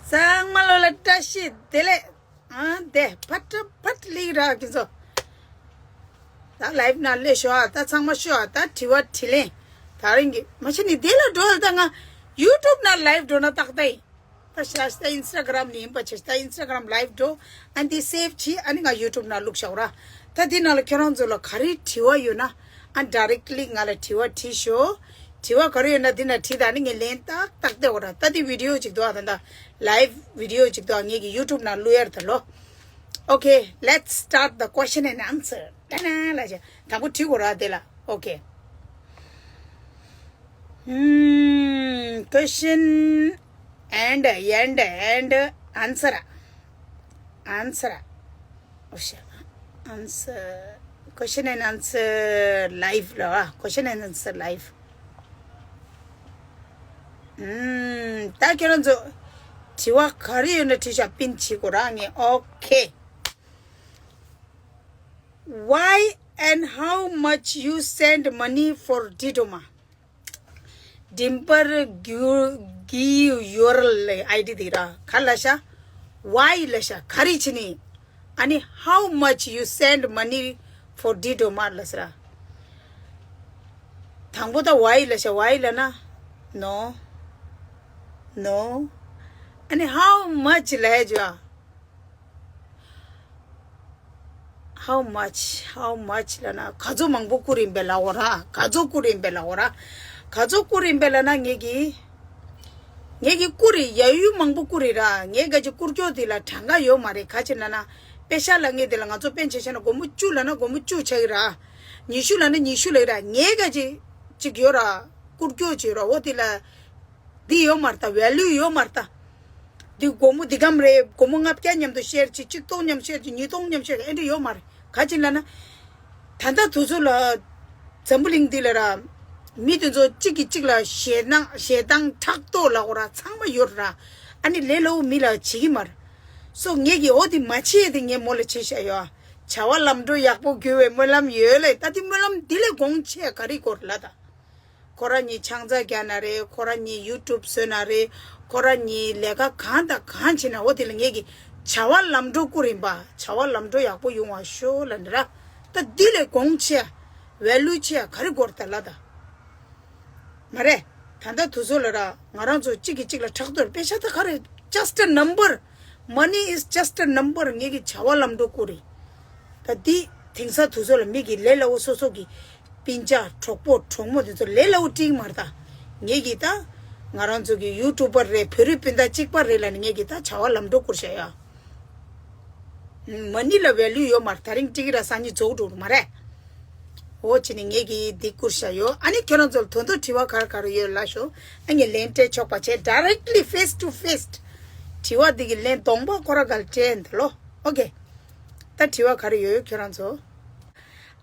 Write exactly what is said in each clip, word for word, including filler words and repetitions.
ཚང་མ་ལོ་ལ་བཀྲ་ཤིས་བདེ་ལེགས། ཨ་དེ་ཕ་ཏྲ་ཕ་ཏྲ་ལིག་ར་གི་ཚོ། ད་ལའིབ་ནང་སླེབས་ཤོག་ཨ། ད་ཚང་མ་ཤོག་ཨ། ད་དྲི་བ་དྲིས་ལན་ད་རིང་གི་མ་ཤི་ནི་དེ་ལ་འགྲོ་ད། ང་ཡུ་ཊུབ་ནང་ལའིབ་འགྲོ་ན་ཏག་ཏག་ཡིན། ད་ཤ་ད་ཨིན་སི་ཊ་གྷ་རམ་ནས་ཡིན་པ་ཆེ། ད་ཨིན་སི་ཊ་གྷ་རམ་ལའིབ་འགྲོ། ཨ་འདི་སེབ་བྱས། ཨ་ནི་ང་ཡུ་ཊུབ་ནང་བླུགས་བཞག་ར། ད་འདི་ནང་ལ་ཁྱེད་རང་ཚོ་ལ་ག་རེ་དྲི་བ་ཡོད་ན་ཨ་ཌའི་རེག་ཊི་ལི་ང་ལ་དྲི་བ་དྲིས་ཤོག་དྲི་བ་ག་རེ་ཡོད་ན་འདི་ནང་དྲིས། ད་ནི་ངས་ལན་ཏག་ཏག་སྟེར་བ་ར། ད་འདི་བི་ཌི་ཡོ་ཅིག་འདུག་ཨ། ད་ད་ལའིབ་བི་ཌི་ཡོ་ཅིག་འདུག་ཨ། ངས་ཀྱི་ཡུ་ཊུབ་ནང་བླུག་ཡར་ད་ལོ། Okay, let's start the question and answer. ཏ་ན་ལ་ཅེ་དང་པོ་དྲི་དགོས་ར་དེ་ལ། Okay. Hmm, question and and and answer. Answer. Oh shit. Answer. Question and answer live ལ། Question and answer live. ད་ཁྱེད་རང་ཚོ་དྲི་བ་ག་རེ་ཡོད་ན་དྲིས་ཤོག་པིན་བྱེད་དགོས་ར་ངས། Okay. Why and how much you send money for Didoma? Dimple give your I D དེ་ར་ག་ལ་ཤ། Why ལ་ཤ་ག་རེ་བྱེད་ནི། ཨ་ནི་how much you send money for Didoma ལ་ཟེར་ར། དང་པོ་ད་why ལ་ཤ། Why ལ་ན། No. No. ཨ་ནི་how much ལ་ཡ་ཇུ། How much, how much ལ་ན་ག་ཚོད་མང་པོ་བསྐུར་ཡིན་པས་ལ་འོ་ར། ག་ཚོད་བསྐུར་ཡིན་པས་ལ་འོ་ར། ག་ཚོད་བསྐུར་ཡིན་པས་ལ་ན་ངེད་ཀྱིས། ངེད་ཀྱིས་བསྐུར་ཡི་ཡ་ཡུལ་མང་པོ་བསྐུར་ཡི་ར། ངེད་ག་ཅིག་བསྐུར་སྐྱོ་དེ་ལ་གྲངས་ཀ་ཡོད་མ་རེད། ག་ཅི་ན་ན། དཔེ་ཤ་ལ་ངེད་དེ་ལ་ང་ཚོ་པན་ཆེ་ཤ་ན་སྒོར་མོ་བཅུ་ལ་ན་སྒོར་མོ་བཅུ་ཆ་ཡི་ར། ཉི་ཤུ་ལ་ན་ཉི་ཤུ་ལ་ཡི་ར། ངེད་ག་ཅིག་ཅིག་ཡོད་ར། བསྐུར་སྐྱོ་ཅིག་ཡོད་ར། འོ་དེ་ལ། འདི་ཡོད་མ་རེད་ད། ཝེ་ལུ་ཡོད་མ་རེད་ད། འདི་སྒོར་མོ་འདི་གམ་རེད། སྒོར་མོ་ལྔ་བརྒྱ་མཉམ་དུ་ཤེར་གྱིས། གཅིག་སྟོང་མཉམ་ཤེར་གྱིས། ཉིས་སྟོང་མཉམ་ཤེར་གྱིས། ཨེ་འདྲ་ཡོད་མ་རེད། ག་ཅི་ལ་ན། ད་ལྟ་དུས་ཚོད་ལ། འཛམ་བུ་གླིང་འདི་ལ་ར། མི་དེ་ཚོ་གཅིག་གིས་གཅིག་ལ་ཞེ་སྣང་ཞེ་སྡང་ཕྲག་དོག་ལ་འོ་ར་ཚང་མ་ཡོད་ར། ཨ་ནི་ལས་སླ་བོ་མི་ལ་བྱེད་ཀྱི་མ་རེད། སོ་ངེད་ཀྱིས་འོ་དེ་མ་བྱེད་དེ་ངས་མོ་ལ་བྱེད་བཞག་ཡོད། བྱ་བ་ལམ་འགྲོ་ཡག་པོ་འགྱུར་བའི་སྨོན་ལམ་ཡོད་ལེ། ད་དེ་སྨོན་ལམ་འདི་ལས་གོང་ཆེ་ག་རེ་དགོས་རེད་ལ་ད། ཁོ་རང་གཉིས་ཆང་ས་རྒྱག་ན་རེད། ཁོ་རང་གཉིས་ཡུ་ཊུབ་བཟོས་ན་རེད། ཁོ་རང་གཉིས་ལས་ཀ་གང་དང་གང་བྱེད་ན་འོ་དེ་ལ་ངེད་ཀྱིས་བྱ་བ་ལམ་འགྲོ་བསྐུར་ཡིན་པ། བྱ་བ་ལམ་འགྲོ་ཡག་པོ་ཡོང་བ་ཤོག་ལབ་ནི་ར། ད་འདི་ལས་གོང་ཆེ་ཝེ་ལུ་ཆེ་ག་རེ་དགོས་རེད་ད་ལ་ད། མ་རེད། ད་ལྟ་དུས་ཚོད་ལ་ར་ང་རང་ཚོ་གཅིག་གིས་གཅིག་ལ་ཕྲག་དོག་དཔེ་ཤ་ད་ག་རེ། Just a number. Money is just a number. ངེད་ཀྱིས་བྱ་བ་ལམ་འགྲོ་བསྐུར་ཡིན། ད་འདི་དེང་སང་དུས་ཚོད་ལ་མི་གིས་ལས་སླ་བོ་སོ་སོ་གི་སྤུན་ཀྱག་གྲོགས་པོ་གྲོགས་མོ་དེ་ཚོ་ལས་སླ་བོ་སྤྲད་མ་རེད་ད། ངེད་ཀྱིས་ད་ང་རང་ཚོ་གི་ཡུ་ཊུབ་པར་རེད། བོད་རིགས་སྤུན་ཟླ་གཅིག་པ་རེད་ལབ་ནས་ངེད་ཀྱིས་ད་བྱ་བ་ལམ་འགྲོ་བསྐུར་བཞག་ཡ། མ་ཎི་ལ་ཝེ་ལུ་ཡོད་མ་རེད། ད་རིང་ཀྲིག་ར་སང་ཉིན་རྫོགས་འགྲོ་མ་རེད། འོ་བྱས་ནས་ངེད་ཀྱིས་འདི་བསྐུར་བཞག་ཡོད། ཨ་ནི་ཁྱོད་རང་ཚོ་ལ་དོན་དུ་དྲི་བ་ག་རེ་ག་རེ་ཡོད་ལབ་ཤོག་ཨ་ངས་ལན་སྤྲད་ཆོག་པ་བྱས། Directly face to face དྲི་བ་འདི་གི་ལན་གདོང་པ་ཁོ་ར་ག་ལ་སྤྲད་འདི་ལོ། Okay. ད་དྲི་བ་ག་རེ་ཡོད་ཁྱོད་རང་ཚོ།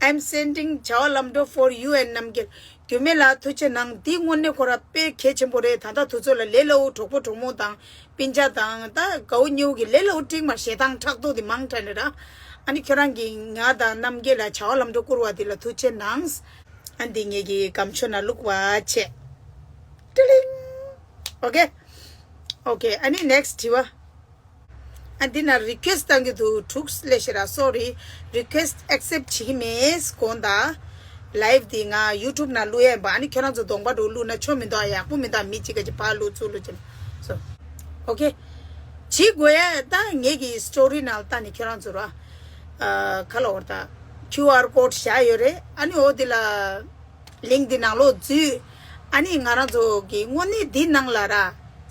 I'm sending བྱ་བ་ལམ་འགྲོ་for you and རྣམ་རྒྱལ། རྒྱུད་སྨད་ལགས་ཐུགས་རྗེ་གནང་། འདི་དངོས་གནས་ཁོ་ར་དཔེ་གལ་ཆེན་པོ་རེད། ད་ལྟ་དུས་ཚོད་ལ་ལས་སླ་བོ་གྲོགས་པོ་གྲོགས་མོ་དང་སྤུན་ཀྱག་དང་ད་དགའ་བོ་ཉེ་བོ་གི་ལས་སླ་བོ་སྤྲད་མ་རེད། ཞེ་སྡང་ཕྲག་དོག་འདི་མང་དྲགས་ནས་ར། ཨ་ནི་ཁྱོད་རང་གིས་ང་དང་རྣམ་རྒྱལ་ལ་བྱ་བ་ལམ་འགྲོ་བསྐུར་བ་འདི་ལ་ཐུགས་རྗེ་གནང་། ཨ་འདི་ངེད་ཀྱི་སྒམ་ཆུང་ནང་བླུགས་པ་བྱས། ཀྲི་ལིང་། Okay. Okay. ཨ་ནི་next དྲི་བ། ཨ་འདི་ན་རི་ཀུ་ཨེ་སི་བཏང་གི་འདུག་དྲུག་སླེབས་ཤག་ར། Sorry. Request accept བྱེད་ཀྱི་མེད། དགོངས་དག་ལའིབ་འདི་ང་ཡུ་ཊུབ་ནང་བླུག་ཡས་ཡིན་པ། ཨ་ནི་ཁྱོད་རང་ཚོ་གདོང་པ་འགྲོ་བླུགས་ན་ཆོ་མི་འདུག་ཡག་པོ་མི་འདུག་མི་གཅིག་ག་གཅིག་ཕར་བླུགས་ཚུར་བླུགས་བྱས་ན། So. Okay. བྱེད་དགོས་ཡས་ད་ངེད་ཀྱི་སི་ཊོ་རི་ནང་ལ་ལྟ་ནས་ཁྱོད་རང་ཚོ་ར། ཨ་ག་ལ་འོར་ད་ཀིའུ་ཨར་ཀོཌ་བཞག་ཡོད་རེད། ཨ་ནི་འོ་འདི་ལ། ལིང་ཀི་འདི་ནང་ལོགས་འཛུལ། ཨ་ནི་ང་རང་ཚོ་གི་དངོས་གནས་འདི་ནང་ལ་ར།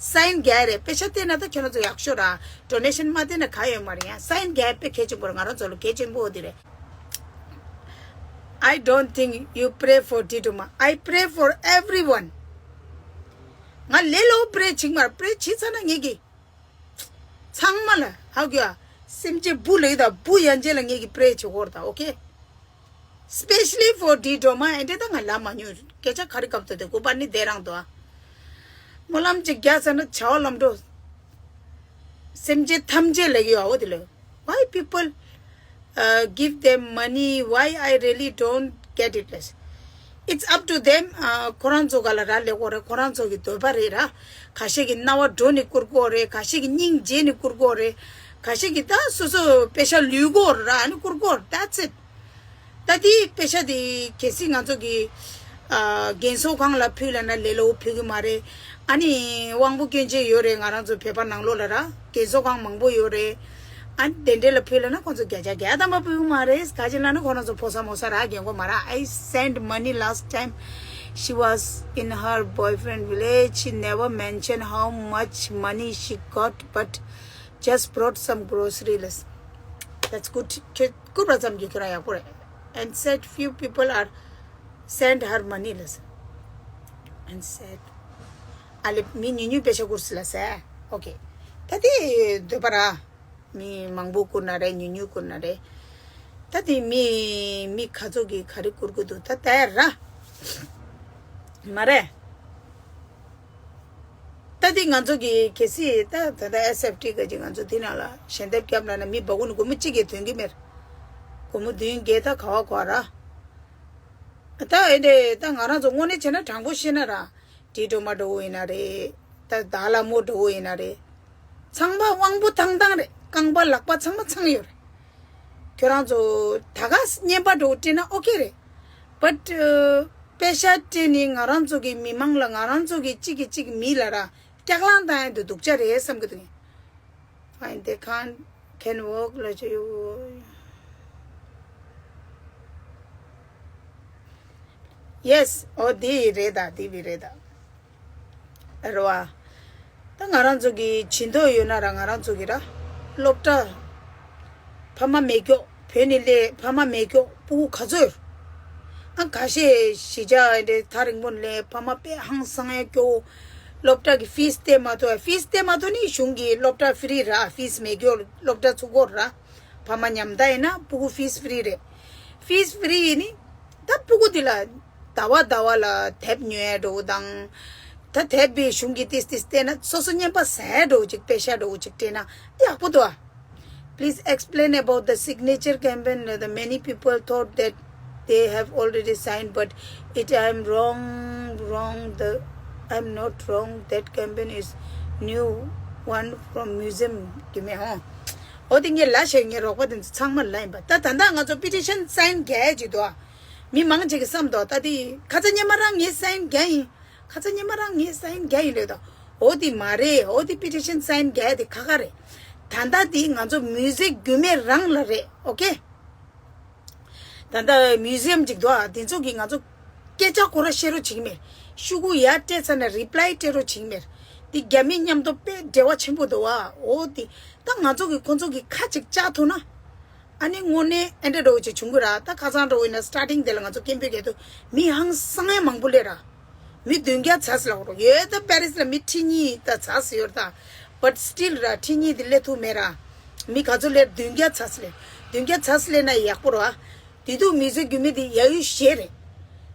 སའིན་རྒྱག་རེད། དཔེ་ཆ་བལྟས་ན་ད་ཁྱོད་རང་ཚོ་ཡག་ཤོས་ར། ཌོ་ནེ་ཤན་མ་བལྟས་ན་ག་ཡོད་མ་རེད། ཡང་སའིན་རྒྱག་དཔེ་གལ་ཆེན་པོ་རེད། ང་རང་ཚོ་ལ་གལ་ཆེན་པོ་འདི་རེད། I don't think you pray for Didoma. I pray for everyone. ང་ལས་སླ་བོ་པྲེ་བྱེད་མ་རེད། པྲེ་བྱེད་ཚར་ན་ངེད་ཀྱི། ཚང་མ་ལ་ཧ་གོ་ཡ། སེམས་ཅན་བུ་ལེགས་དང་བུ་ཡན་ཆད་ལ་ངེད་ཀྱི་པྲེ་བྱེད་དགོས་རེད་ད། Okay. Especially for Didoma ཨེ་འདྲ་ད་ང་ལབ་མ་མྱོང་། སྐད་ཆ་ག་རེ་སྐབས་དུ་དེ་གོ་པ་ནི་དེ་རང་དུ་ཨ། སྨོན་ལམ་ཅིག་རྒྱག་ཚར་ན་བྱ་བ་ལམ་འགྲོ། སེམས་ཅན་ཐམས་ཅད་ལེགས་ཡོད་ཨ། འོ་དེ་ལེགས། Why people uh, give them money? Why I really don't get it. It's up to them. ཁོ་རང་ཚོ་ག་ལ་རག་ལས་ཀྱི་ཡོད་རེད། ཁོ་རང་ཚོ་གི་འདོད་པ་རེད་ར། ཁ་ཤས་ཀྱི་རྣ་བ་འགྲོ་ནས་བསྐུར་གྱི་ཡོད་རེད། ཁ་ཤས་ཀྱི་སྙིང་རྗེ་ནས་བསྐུར་གྱི་ཡོད་རེད། ཁ་ཤས་ཀྱི་ད་སོ་སོ་པེ་ཤ་ལུས་ཀྱི་ཡོད་རེད་ར། ཨ་ནི་བསྐུར་གྱི་ཡོད་རེད། That's it. ད་དེ་པེ་ཤ་དེ་གལ་སྲིད་ང་ཚོ་གི་ཨ་རྒན་གསོ་ཁང་ལ་ཕུལ་ལབ་ན་ལེ་ལོ་ཕུལ་གྱི་མ་རེད། ཨ་ནི་དབང་པོ་སྐྱོན་ཅན་ཡོད་རེད། ང་རང་ཚོ་བོད་པ་ནང་ལོགས་ལ་ར་རྒན་གསོ་ཁང་མང་པོ་ཡོད་རེད། ཨ་ནི་དེ་འདྲ་ལ་ཕུལ་ལབ་ན་ཁོང་ཚོ་བརྒྱ་ཆ་བརྒྱ་ཐམ་པ་ཕུལ་གྱི་མ་རེད། ག་ཅི་ལབ་ན་ཁོང་རང་ཚོ་ཕོ་གསར་མོ་གསར་ར་རྒན་གོག་མ་ར། I sent money last time. She was in her boyfriend village. She never mentioned how much money she got, but just brought some grocery list. That's good. ཁྱོད་སྐུ་པར་ཙམ་གྱིས་ཁྱོད་རང་ཡག་པོ་རེད། And said few people are sent her money list. And said, ཨ་ལེ་མི་ཉུང་ཉུང་པེ་ཤ་བསྐུར་སི་ལ་ཟེར། Okay. ད་དེ་འདོད་པ་ར། མི་མང་པོ་བསྐུར་ན་རེད། ཉུང་ཉུང་བསྐུར་ན་རེད། ད་དེ་མི་མི་ག་ཚོད་ཀྱིས་ག་རེ་བསྐུར་གྱི་འདུག་ད་ལྟ་ར། མ་རེད། ད་དེ་ང་ཚོ་གི་གལ་སྲིད་ད་ད་ལྟ་S F T ག་ཅིག་ང་ཚོ་དེ་ནང་ལ་ཞལ་འདེབས་བརྒྱབ་ན་ན་མི་འབའ་ཁུག་ནི་སྒོར་མོ་གཅིག་གིས་དོན་གྱི་མེད། སྒོར་མོ་བདུན་བརྒྱད་ད་ག་བ་ག་བ་ར། ད་ཨེ་འདྲས་ད་ང་རང་ཚོ་དངོས་གནས་བྱས་ན་དྲང་པོ་བཤད་ན་ར། ཌི་ཌོ་མ་འདྲ་བོ་ཡིན་ན་རེད། ད་ད་ལ་མོ་འདྲ་བོ་ཡིན་ན་རེད། ཚང་མ་དབང་པོ་ཐང་ཐང་རེད། རྐང་པ་ལག་པ་ཚང་མ་ཚང་ཡོད་རེད། ཁྱོད་རང་ཚོ་ད་ག་བརྙན་པར་འདྲ་བོ་སྤྲད་ན་ཨོ་ཁེ་རེད། But པེ་ཤ་སྤྲད་ནི་ང་རང་ཚོ་གི་མི་མང་ལ་ང་རང་ཚོ་གི་གཅིག་གིས་གཅིག་མི་ལ་ར་སྐྱག་ལང་བཏང་ཡ་འདུག་སྡུག་ཅག་རེད་བསམ་གི་འདུག Fine, they can't, can work, like you. Yes, ཨོ་དེ་རེད་ད། དེ་བི་རེད་ད། རེད་བ། ད་ང་རང་ཚོ་གི་བྱིན་མདོག་ཡོད་ན་ར་ང་རང་ཚོ་གི་ར། སློབ་གྲྭ། ཕ་མ་མེད་སྐྱོ། བོད་ནས་སླེབས་ཕ་མ་མེད་སྐྱོ་སྤུ་གུ་ག་ཚོད་ཡོད། ཨ་ཁ་ཤས་གཞིས་ཆགས་འདྲ་ཐག་རིང་པོ་ནས་སླེབས་ཕ་མ་དཔེ་ཧང་སང་ཡ་སྐྱོ། སློབ་གྲྭ་གི་ཕིས་སྟེར་མ་ཐུབ། ཕིས་སྟེར་མ་ཐུབ་ནི་གཞུང་གི་སློབ་གྲྭ་ཧྥི་རི་ར། ཕིས་མེད་སྐྱོ་སློབ་གྲྭ་ཚུགས་ཀྱི་ཡོད་ར། ཕ་མ་ཉམ་ཐག་ཡིན་ན་སྤུ་གུ་ཕིས་ཧྥི་རི་རེད། ཕིས་ཧྥི་རི་ཡིན་ནི། ད་སྤུ་གུ་དེ་ལ་ཟླ་བ་ཟླ་བ་ལ་དེབ་ཉོ་ཡ་འགྲོ་དང་། ད་དེབ་པའི་གཞུང་གི་ཏིས་ཏིས་བལྟས་ན་སོ་སོ་བརྙན་པ་ཟ་ཡ་འགྲོ་ཅིག་པེ་ཤ་འགྲོ་ཅིག་སྤྲད་ན་ཡག་པོ་འདུག Please explain about the signature campaign. The many people thought that they have already signed, but it, I am wrong, wrong. The, I am not wrong. That campaign is new one from museum. Give me, huh? ཨོ་དེ་ངས་ལ་ཞིག་ངའི་རོགས་པ་དེ་ཚོ་ཚང་མ་ལ་ཡིན་པ། ད་ད་ལྟ་ང་ཚོ་པི་ཊི་ཤན་སའིན་རྒྱག་ཡ་ཅིག་འདུག་ཨ། མི་མང་ཅིག་གིས་བསམ་འདུག་ད་དེ་ཁ་ཚ་སྔོན་མ་རང་ངས་སའིན་རྒྱག་ཡིན། ཁ་ཚ་སྔོན་མ་རང་ངས་སའིན་རྒྱག་ཡིན་ལབ་འདུག་ཨོ་དེ་མ་རེད། ཨོ་དེ་པི་ཊི་ཤན་སའིན་རྒྱག་ཡ་དེ་ཁ་ཁ་རེད། ད་ལྟ་དེ་ང་ཚོ་མིའུ་ཟི་ཡམ་རྒྱུད་སྨད་རང་ལ་རེད། ཨོ་ཁེ། ད་ལྟ་མིའུ་ཟི་ཡམ་ཅིག་འདུག་ཨ། དེ་ཚོ་གིས་ང་ཚོ་སྐད་ཆ་ཁོ་ར་བཤད་རོགས་བྱེད་ཀྱི་མེད། ཤོག་གུ་ཡར་སྤྲད་ཚར་ན་རི་པ་ལའི་སྤྲད་རོགས་བྱེད་ཀྱི་མེད། འདི་རྒྱ་མི་མཉམ་དུ་དཔེ་འབྲེལ་བ་ཆེན་པོ་འདུག་ཨ། འོ་དེ་ད་ང་ཚོ་གིས་ཁོ་ཚོ་གི་ཁ་ཅིག་བཅག་ཐུབ་ན། ཨ་ནི་དངོས་གནས་ཨེ་འདྲ་འདྲ་བོ་ཅིག་བྱུང་གི་ར། ད་ཁ་སང་འདྲ་བོ་ཡིན་ན་སི་ཊར་ཊིང་དེ་ལ་ང་ཚོ་སྐད་འབོད་རྒྱག་དུས་མི་ཧང་སང་ཡ་མང་པོ་སླེབས་ར། མི་བདུན་བརྒྱ་ཚར་སོང་ལབ་རོགས་ཡོད། ད་པེ་རི་སི་ལ་མི་ཁྲི་གཉིས་ད་ཚར་སོང་ཡོད་རེད་ད། But still ར་ཁྲི་གཉིས་དེ་སླེབས་ཐུབ་མེད་ར། མི་ག་ཚོད་སླེབས། བདུན་བརྒྱ་ཚར་སོང་སླེབས། བདུན་བརྒྱ་ཚར་སོང་སླེབས་ན་ཡག་པོ་རེད་བ། དེ་དུས་མིའུ་ཟི་ཡམ་རྒྱུད་སྨད་དེ་ཡ་ཡུལ་གཞན་རེད།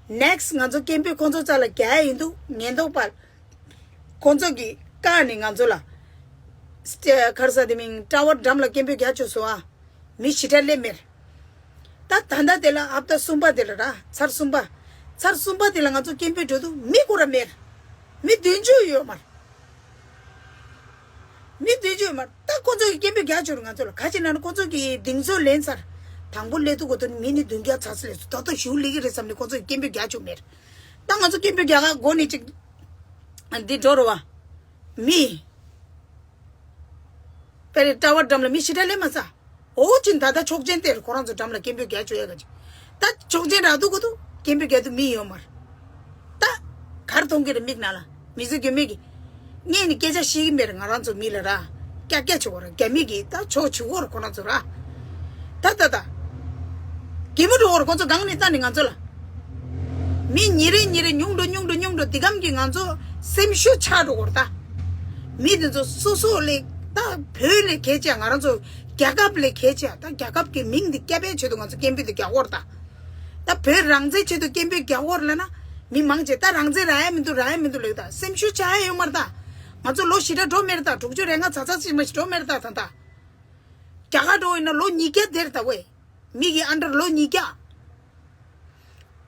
ནེག་སི་ཊི་ང་ཚོ་སྐད་འབོད་ཁོང་ཚོ་རྩ་ལ་རྒྱག་ཡ་ཡིན་དུས་ཉེན་རྟོག་པ་ཁོང་ཚོ་གིས་བཀག་ནས་ང་ཚོ་ལ་སི་ཊེ་ག་རེ་ཟེར་དེ་མིན་ཊ་ཝར་འགྲམ་ལ་སྐད་འབོད་རྒྱག་བཅུག་སོང་ཨ། མི་ཞེ་དྲག་སླེབས་མེད། ད་ད་ལྟ་དེ་ལ་ཧབ་ཏ་གསུམ་པ་དེ་ལ་ར་ཚར་གསུམ་པ། ཚར་གསུམ་པ་དེ་ལ་ང་ཚོ་སྐད་འབོད་འགྲོ་དུས་མི་ཁོ་ར་མེད། མི་བདུན་ཅུ་ཡོད་མ་རེད། མི་བདུན་ཅུ་ཡོད་མ་རེད། ད་ཁོ་ཚོ་གིས་སྐད་འབོད་རྒྱག་བཅུག་རེད་ང་ཚོ་ལ། ག་ཅི་ན་ན་ཁོ་ཚོ་གིས་གདེང་ཚོད་ལེན་ཚར། དང་པོ་སླེབས་དུས་གོ་དུས་མི་ནི་བདུན་བརྒྱ་ཚར་སོང་སླེབས་སོང་། ད་ལྟ་ཞུ་སླེབས་ཀྱི་རེད་བསམ་ནས་ཁོ་ཚོ་གིས་སྐད་འབོད་རྒྱག་བཅུག་མེད། ད་ང་ཚོ་སྐད་འབོད་རྒྱག་ག་འགོ་ནས་ཅིག་འདི་འགྲོ་རེད་བ། མི། དཔེར་ན་ཊ་ཝར་འགྲམ་ལ་མི་ཞེ་དྲག་སླེབས་མ་ཚར། འོ་ཅིག་ད་ལྟ་ཆོག་མཆན་སྟེར། ཁོ་རང་ཚོ་འགྲམ་ལ་སྐད་འབོད་རྒྱག་བཅུག་ཡ་ག་ཅིག་ད་ཆོག་མཆན་རག་དུས་གོ་དུས་སྐད་འབོད་རྒྱག་དུས་མི་ཡོད་མ་རེད། ད་ག་རེ་མཐོང་གི་རེད་མིག་ནང་ལ། མིའུ་ཟི་ཡམ་རྒྱུད་སྨད་ཀྱི། ངས་ནི་སྐད་ཆ་བཤད་ཀྱི་མེད་རེད་ང་རང་ཚོ་མི་ལ་ར། ཀྱག་ཀྱག་བྱེད་དགོས་རེད། རྒྱ་མི་གིས་ད་ཆོག་བྱེད་དགོས་རེད་ཁོ་རང་ཚོ་ར། ད་ད་ད། གད་མོ་འགྲོ་བར་ཁོ་ཚོ་སྒང་ནས་བལྟས་ནས་ང་ཚོ་ལ། མི་ཉིན་རེ་ཉིན་རེ་ཉུང་འགྲོ་ཉུང་འགྲོ་ཉུང་འགྲོ་འདི་གམ་གྱིས་ང་ཚོ་སེམས་ཤུགས་ཆག་འགྲོ་བར་ད། མི་འདི་ཚོ་སོ་སོ་ལས་ད་བོད་ལས་གལ་ཆེ་ང་རང་ཚོ་རྒྱལ་ཁབ་ལས་གལ་ཆེ་ད་རྒྱལ་ཁབ་ཀྱི་མིང་འདི་སྐྱབས་པའི་ཆེད་དུ་ང་ཚོ་སྐད་འབོད་འདི་རྒྱག་བར་ད། ད་བོད་རང་བཙན་ཆེད་དུ་སྐད་འབོད་རྒྱག་བར་ལ་ན་མི་མང་ཆེ་ད་རང་བཙན་རག་ཡ་མི་འདུག་རག་ཡ་མི་འདུག་ལབ་ད་སེམས་ཤུགས་ཆག་ཡ་ཡོད་མ་རེད་ད། ང་ཚོ་ལོ་ཞེ་དྲག་འགྲོ་མེད་རེད་ད། དྲུག་ཅུ་རེ་ལྔ་ཚ་ཚ་ཞིག་མ་ཞིག་འགྲོ་མེད་རེད་ད་ད་ད། རྒྱ་གར་འགྲོ་ཡིན་ན་ལོ་ཉིས་བརྒྱ་དེར་ད་ཝེ། མི་གི་ཨན་ཌར་ལོ་ཉིས་བརྒྱ།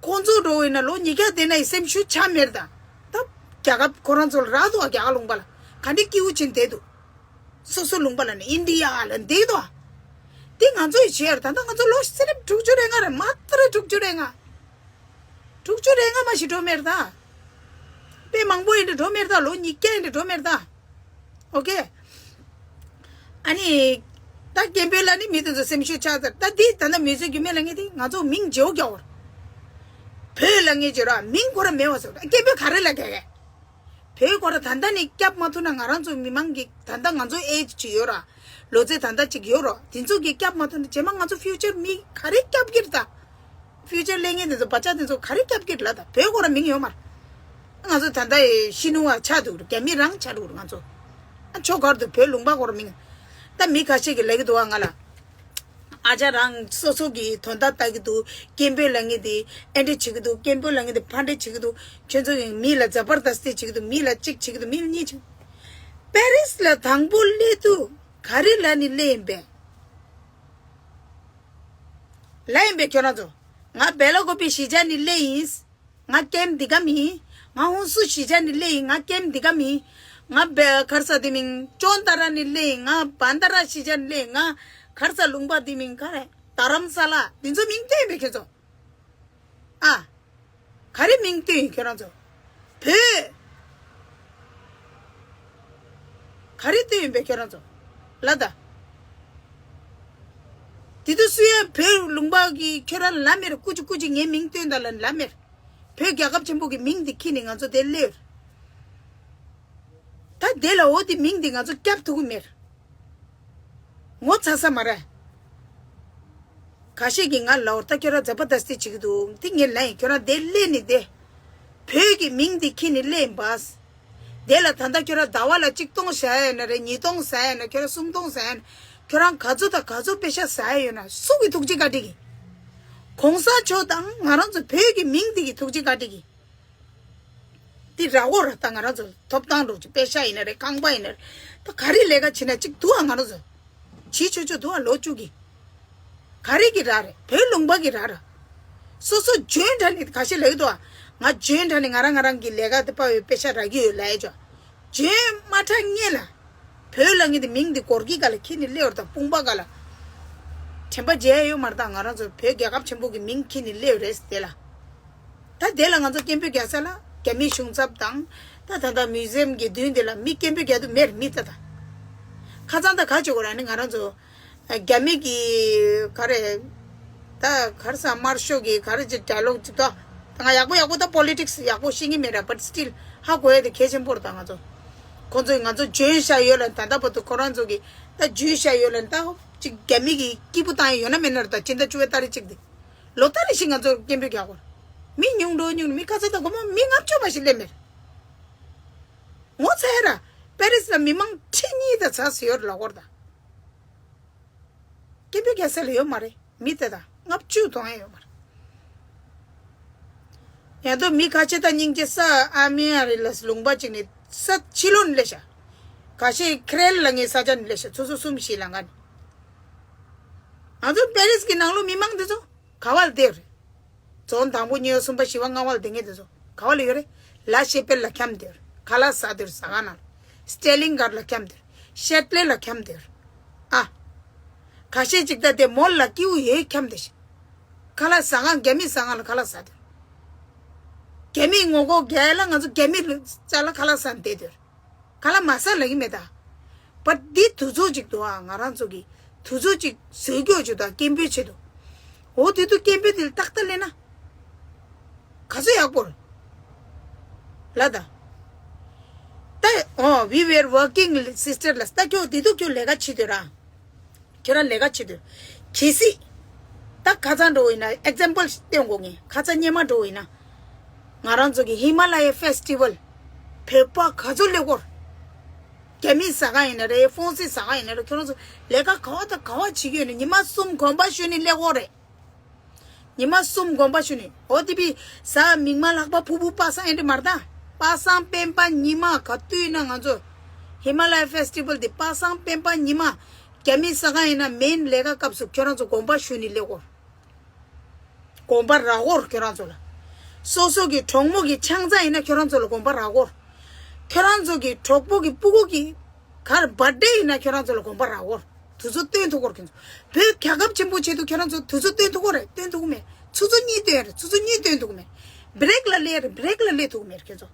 ཁོང་ཚོ་འགྲོ་བས་ན་ལོ་ཉིས་བརྒྱ་དེ་ན་ཡི་སེམས་ཤུགས་ཆག་མེད་ད། ད་རྒྱལ་ཁབ་ཁོ་རང་ཚོ་ལ་རག་འདུག་ཨ། རྒྱལ་ཁབ་ལུང་པ་ལ་ག་འདྲ་སྐྱིད་པོ་ཕྱིན་བསྡད་འདུག་སོ་སོ་ལུང་པ་ལ་ནི་ཨིན་ཌི་ཡ་ལ་བསྡད་འདུག་ཨ། དེ་ང་ཚོ་ཡི་བྱེད་ཡ་རེད། ད་ལྟ་ང་ཚོ་ལོ་སེ་རེབ་དྲུག་ཅུ་རེ་ལྔ་རེད། མ་ཏི་རེ་དྲུག་ཅུ་རེ་ལྔ། དྲུག་ཅུ་རེ་ལྔ་མ་ཞིག་འགྲོ་མེད་ད། དཔེ་མང་པོ་ཡིན་འདྲ་འགྲོ་མེད་ད། ལོ་ཉིས་བརྒྱ་ཡིན་འདྲ་འགྲོ་མེད་ད། ཨོ་ཀེ། ཨ་ནི། ད་སྐད་འབོད་ལ་ནི་མི་དེ་ཚོ་སེམས་ཤུགས་ཆག་ཚར། ད་འདི་ད་ལྟ་མི་ཚེ་རྒྱུ་མེད་ལ་ངེས་དེ་ང་ཚོ་མིང་བརྗེ་བོ་རྒྱག་འོར། བོད་ལ་ངེས་བརྗེ་ར་མིང་ཁོ་ར་མེད་བ་སོ། ད་སྐད་འབོད་ག་རེ་ལ་རྒྱག་གས། བོད་ཁོ་ར་ད་ལྟ་ནི་སྐྱབས་མ་ཐུབ་ན་ང་རང་ཚོ་མི་མང་གི་ད་ལྟ་ང་ཚོ་ཨེ་ཇི་ཅིག་ཡོད་ར། ལོ་ཚད་ད་ལྟ་ཅིག་ཡོད་ར། དེ་ཚོ་གི་སྐྱབས་མ་ཐུབ་ན་རྗེས་མ་ང་ཚོ་ཕིའུ་ཅར་མི་ག་རེ་སྐྱབས་ཀྱི་རེད་ད། ཕིའུ་ཅར་ལས་ངན་དེ་ཚོ་བ་ཅག་དེ་ཚོ་ག་རེ་སྐྱབས་ཀྱི་རེད་ལ། ད་བོད་ཁོ་ར་མིང་ཡོད་མ་རེད། ང་ཚོ་ད་ལྟ་ཡི་ཤི་ནུ་བ་ཆགས་འདུག་ར། རྒྱ་མི་རང་ཆགས་འདུག་ར་ང་ཚོ། ཨ་ཆོ་གར་དུ་བོད་ལུང་པ་ཁོ་ར་མིང་། ད་མི་ཁ་ཤས་ཀྱི་ལས་ཀྱི་འདུག་བ་ང་ལ། ཨ་ཅག་རང་སོ་སོ་གི་དོན་དག་ལྟ་གི་འདུག་སྐད་འབོད་ལ་ངེས་དེ་ཨེ་འདྲ་བྱེད་ཀྱི་འདུག་སྐད་འབོད་ལ་ངེས་དེ་ཕ་འདྲ་བྱེད་ཀྱི་འདུག་ཁྱོད་ཚོ་ཡང་མི་ལ་ཛ་བར་དས་ཏི་བྱེད་ཀྱི་འདུག་མི་ལ་གཅིག་བྱེད་ཀྱི་འདུག་མི་ལ་གཉིས་བྱེད། པེ་རིས་ལ་དང་པོ་སླེབས་དུས་ག་རེ་ལབ་ནས་སླེབས་ཡིན་པས། ལབ་ཡིན་པས་ཁྱོད་རང་ཚོ། ང་སྦེ་ལ་ཀོ་པི་གཞིས་ཆགས་ནས་སླེབས་ཡིན། ང་ཀེམ་འདི་ག་མིན། ང་ཧུན་སུར་གཞིས་ཆགས་ནས་སླེབས་ཡིན། ང་ཀེམ་འདི་ག་མིན། ང་བེ་གར་ས་དེ་མིན་ཅོན་ཏ་ར་ནས་སླེབས་ཡིན། ང་བན་ཏ་ར་གཞིས་ཆགས་ནས་སླེབས་ཡིན། ང་གར་ས་ལུང་པ་དེ་མིན་ག་རེ་རྡ་རམ་ས་ལ་འདི་ཚོ་མིང་བཏོན་པའི་ཁྱེད་ཚོ། ཨ། ག་རེ་མིང་བཏོན་ཡིན་ཁྱོད་རང་ཚོ། བོད། ག་རེ་བཏོན་ཡིན་པས་ཁྱོད་རང་ཚོ། ལ་ད། དེ་དུས་སུ་ཡང་བོད་ལུང་པ་གི་ཁྱོད་རང་ལ་མེར་ཀུ་ཅི་ཀུ་ཅི་ངའི་མིང་བཏོན་ད་ལ་ལ་མེར། བོད་རྒྱལ་ཁབ་ཆེན་པོ་གི་མིང་འདི་ཁྱེར་ནས་ང་ཚོ་དེ་སླེབས། ད་དེ་ལ་འོ་དེ་མིང་འདི་ང་ཚོ་སྐྱབས་ཐུབ་ཀྱི་མེད། ངོ་ཚ་ས་མ་རེད། ཁ་ཤས་ཀྱིས་ང་ལ་འོར་ད་ཁྱོད་རང་ཛ་བར་དས་ཏི་བྱེད་ཀྱི་འདུག་དེ་ངས་ལན་ཁྱོད་རང་དེ་སླེབས་ནི་དེ། བོད་ཀྱི་མིང་འདི་ཁྱེར་ནས་སླེབས་ཡིན་པས། དེ་ལ་ད་ལྟ་ཁྱོད་རང་ཟླ་བ་ལ་གཅིག་སྟོང་བཞག་ཡ་ཡིན་ན་རེད། ཉིས་སྟོང་བཞག་ཡ་ཡིན་ན། ཁྱོད་རང་སུམ་སྟོང་བཞག་ཡ་ཡིན་ན། ཁྱོད་རང་ག་ཚོད་དང་ག་ཚོད་པེ་ཤ་ཟ་ཡ་ཡོད་ན་སུ་གི་ཐུགས་རྗེ་བཀའ་དྲིན་གྱིས། གོང་ས་མཆོག་དང་ང་རང་ཚོ་བོད་ཀྱི་མིང་འདི་གི་ཐུགས་རྗེ་བཀའ་དྲིན་གྱིས། འདི་ར་འོ་ར་ད་ང་རང་ཚོ་ཐོབ་ཐང་འགྲོ་ཅིག་པེ་ཤ་ཡིན་ན་རེད། རྐང་པ་ཡིན་ན་རེད། ད་ག་རེ་ལས་ཀ་བྱེད་ན་གཅིག་འདུག་ཨ། ང་རང་ཚོ་བྱེད་ཆོག་ཆོག་འདུག་ཨ། ལོ་བཅུ་གི་ག་རེ་གི་ར་རེད། བོད་ལུང་པ་གི་ར་ར། སོ་སོ་འཇོན་དྲགས་ནས་ཁ་ཤས་ལབ་ཀྱི་འདུག་ཨ། ང་འཇོན་དྲགས་ནས་ང་རང་ང་རང་གི་ལས་ཀ་དེ་ཕར་བའི་པེ་ཤ་རག་གི་ཡོད་ལབ་ཡ་ཅོ། འཇོན་མ་དྲགས་ངེས་ལ། བོད་ལ་ངེས་དེ་མིང་དེ་སྒོར་གི་ག་ལ་ཁྱེར་ནས་སླེབས་བར་དང་དཔུང་པ་ག་ལ། དྲན་པ་བརྗེད་ཡ་ཡོད་མ་རེད། ད་ང་རང་ཚོ་བོད་རྒྱལ་ཁབ་ཆེན་པོ་གི་མིང་ཁྱེར་ནས་སླེབས་རེད་དེ་ལ། ད་དེ་ལ་ང་ཚོ་སྐད་འབོད་རྒྱག་ས་ལ་རྒྱ་མིའི་གཞུང་ཚབ་དང་། ད་ད་ལྟ་མིའུ་ཛི་ཡམ་གྱི་མདུན་དེ་ལ་མི་སྐད་འབོད་རྒྱག་དུས་མེར་མི་ད་ད། ཁ་སང་ད་ག་བྱེད་དགོས་ར་ནི་ང་རང་ཚོ། རྒྱ་མི་གི་ག་རེ། ད་ག་རེ་ཟ་དམར་ཤོག་གི་ག་རེ་ཅིག་ཌའི་ལོག་ཅིག་ད། ད་ང་ཡག་པོ་ཡག་པོ་ད་པོ་ལི་ཊིག་སི་ཡག་པོ་ཤེས་ཀྱི་མེད་ར། བཊ་སི་ཊིལ་ཧ་གོ་ཡ་དེ་གལ་ཆེན་པོ་རེད། ད་ང་ཚོ། ཁོང་ཚོས་ང་ཚོ་འཇོན་ཤ་ཡོད་ལ་ད་ལྟ་བར་དུ་ཁོ་རང་ཚོ་གི་ད་འཇོན་ཤ་ཡོད་ལ་ད་ཅིག་རྒྱ་མི་གི་སྐྱིད་པོ་བཏང་ཡ་ཡོད་ན་མེད་ན་ར། ད་སྤྱི་ཟླ་བཅུ་པའི་ཏ་རིག་གཅིག་དེ། ལོ་ལྟར་རེ་བཞིན་ང་ཚོ་སྐད་འབོད་རྒྱག་དགོས་ར། མི་ཉུང་འགྲོ་ཉུང་། མི་ཁ་ཚ་ད་སྒོར་མོ་མི་ལྔ་བཅུ་མ་ཞིག་སླེབས་མེད་ར། ངོ་ཚ་ཡ་ར། པེ་རིས་ལ་མི་མང་ཁྲི་གཉིས་དང་ཚ་ཟེར་ཡོད་ར་ལ་སྐོར་ད། སྐད་འབོད་རྒྱག་ས་ལ་ཡོད་མ་རེད། མི་དེ་དང་ལྔ་བཅུ་གཏོང་ཡ་ཡོད་མ་རེད། ཡང་དུ་མི་ཁ་ཆེ་དང་སྙིང་རྗེ་ས་ཨ་མི་ཨ་རི་ལ་ལུང་པ་ཅིག་ནས་ས་ཕྱི་ལོགས་ནས་སླེབས་ཤག་ཁ་ཤས་ཁེ་རེ་ལ་ངའི་ས་ཆ་ནས་སླེབས་ཤག་ཆུ་ཚོད་གསུམ་བཞི་ལང་ཀ་ནས། ང་ཚོ་པེ་རིས་ཀྱི་ནང་ལོགས་མི་མང་དེ་ཚོ་ག་བ་ལ་བསྡད་ཡོད་རེད། རྫོང་དང་པོ་གཉིས་པ་གསུམ་པ་བཞི་པ་ལྔ་པ་ལ་བསྡད་མཁན་དེ་ཚོ་ག་བ་ལ་ཡོད་རེད། ལ་ཤེ་པེལ་ལ་འཁྱམས་བསྡད་ཡོད་རེད། ཁ་ལག་ཟ་བསྡད་ཡོད་རེད། ཟ་ཁང་ནང་ལ། སི་ཊེ་ལིང་གར་ལ་འཁྱམས་བསྡད་ཡོད་རེད། ཤེ་ཏ་ལེ་ལ་འཁྱམས་བསྡད་ཡོད་རེད། ཨ། ཁ་ཤས་ཅིག་ད་དེ་མོལ་ལ་སྐྱིད་པོ་ཡོད་འཁྱམས་བསྡད་ཤག་ཁ་ལག་ཟ་ཁང་། རྒྱ་མི་ཟ་ཁང་ལ་ཁ་ལག་ཟ་བསྡད་ཡོད་རེད། རྒྱ་མིའི་ངོ་ལྐོག་རྒྱག་ཡ་ལ་ང་ཚོ་རྒྱ་མི་ལ་ལ་ཁ་ལག་ཟ་བསྡད་ཡོད་རེད། ཁ་ལག་མ་ཟ་ལབ་ཀྱི་མེད་ད། བཊ་འདི་དུས་ཚོད་ཅིག་འདུག་ཨ། ང་རང་ཚོ་གི་དུས་ཚོད་ཅིག་བཟོས་རྒྱུ་ཅིག་དང་སྐད་འབོད་བྱེད་དུ། འོ་དེ་དུས་སྐད་འབོད་དེ་ཏག་ཏག་ལས་ན། ག་ཚོད་ཡག་པོ་རེད། ལ་ད། ད་ཨོ་we were working sister ལ་ད་ཁྱོད་དེ་དུས་ཁྱོད་ལས་ཀ་བྱེད་དུས་ར། ཁྱོད་རང་ལས་ཀ་བྱེད་དུས། གལ་སྲིད། ད་ཁ་སང་འགྲོ་ཡིན་ན་ཨེག་ཛམ་པལ་སྟོན་དགོས་ངས། ཁ་སང་སྔོན་མ་འགྲོ་ཡིན་ན། ང་རང་ཚོ་གི་ཧི་མ་ལ་ཡའི་ཕེ་སི་ཊི་ཝལ། བོད་པ་ག་ཚོད་སླེབས་ཀྱི་ཡོད་རེད། རྒྱ་མི་ཟ་ཁང་ཡིན་ན་རེད། ཧྥོན་སི་ཟ་ཁང་ཡིན་ན་རེད། ཁྱོད་རང་ཚོ་ལས་ཀ་ག་བ་དང་ག་བ་བྱེད་ཀྱི་ཡོད་ན་ཉི་མ་གསུམ་གོམ་པ་ཞུས་ནས་སླེབས་ཀྱི་ཡོད་རེད། ཉི་མ་གསུམ་གོམ་པ་ཞུས་ནས། འོ་དེ་བི་ཟ་མིག་དམར་ལྷག་པ་ཕུར་བུ་པ་སངས་ཨེ་འདྲ་མ་རེད་ད། པ་སངས་སྤེན་པ་ཉི་མ་ག་དུས་ན་ང་ཚོ་ཧི་མ་ལ་ཡ་ཕེ་སི་ཊི་ཝལ་དེ་པ་སངས་སྤེན་པ་ཉི་མ་རྒྱ་མི་ཟ་ཁང་ཡིན་ན་མེན་ལས་ཀ་སྐབས་སུ་ཁྱོད་རང་ཚོ་གོམ་པ་ཞུས་ནས་སླེབས་ཀྱི་ཡོད་རེད། གོམ་པ་རག་གི་ཡོད་རེད་ཁྱོད་རང་ཚོ་ལ། སོ་སོ་གི་གྲོགས་མོ་གི་ཆང་ས་ཡིན་ན་ཁྱོད་རང་ཚོ་ལ་དགོངས་པ་རག་གོ། ཁྱོད་རང་ཚོ་གི་གྲོགས་པོ་གི་སྤུ་གུ་གི་གར་བར་ཌེ་ཡིན་ན་ཁྱོད་རང་ཚོ་ལ་དགོངས་པ་རག་གོ། དུས་ཚོད་སྟོན་ཐུབ་གོ་ཁྱོད་ཚོ། བོད་རྒྱལ་ཁབ་ཆེན་པོ་ཆེད་དུ་ཁྱོད་རང་ཚོ་དུས་ཚོད་སྟོན་ཐུབ་གོ་རེད། སྟོན་ཐུབ་གོ་མེད། ཆུ་ཚོད་གཉིས་སྟོན་རེད། ཆུ་ཚོད་གཉིས་སྟོན་ཐུབ་གོ་མེད། བྷི་རེག་ལ་སླེབས་རེད། བྷི་རེག་ལ་སླེབས་ཐུབ་གོ་མེད་ཁྱོད་ཚོ།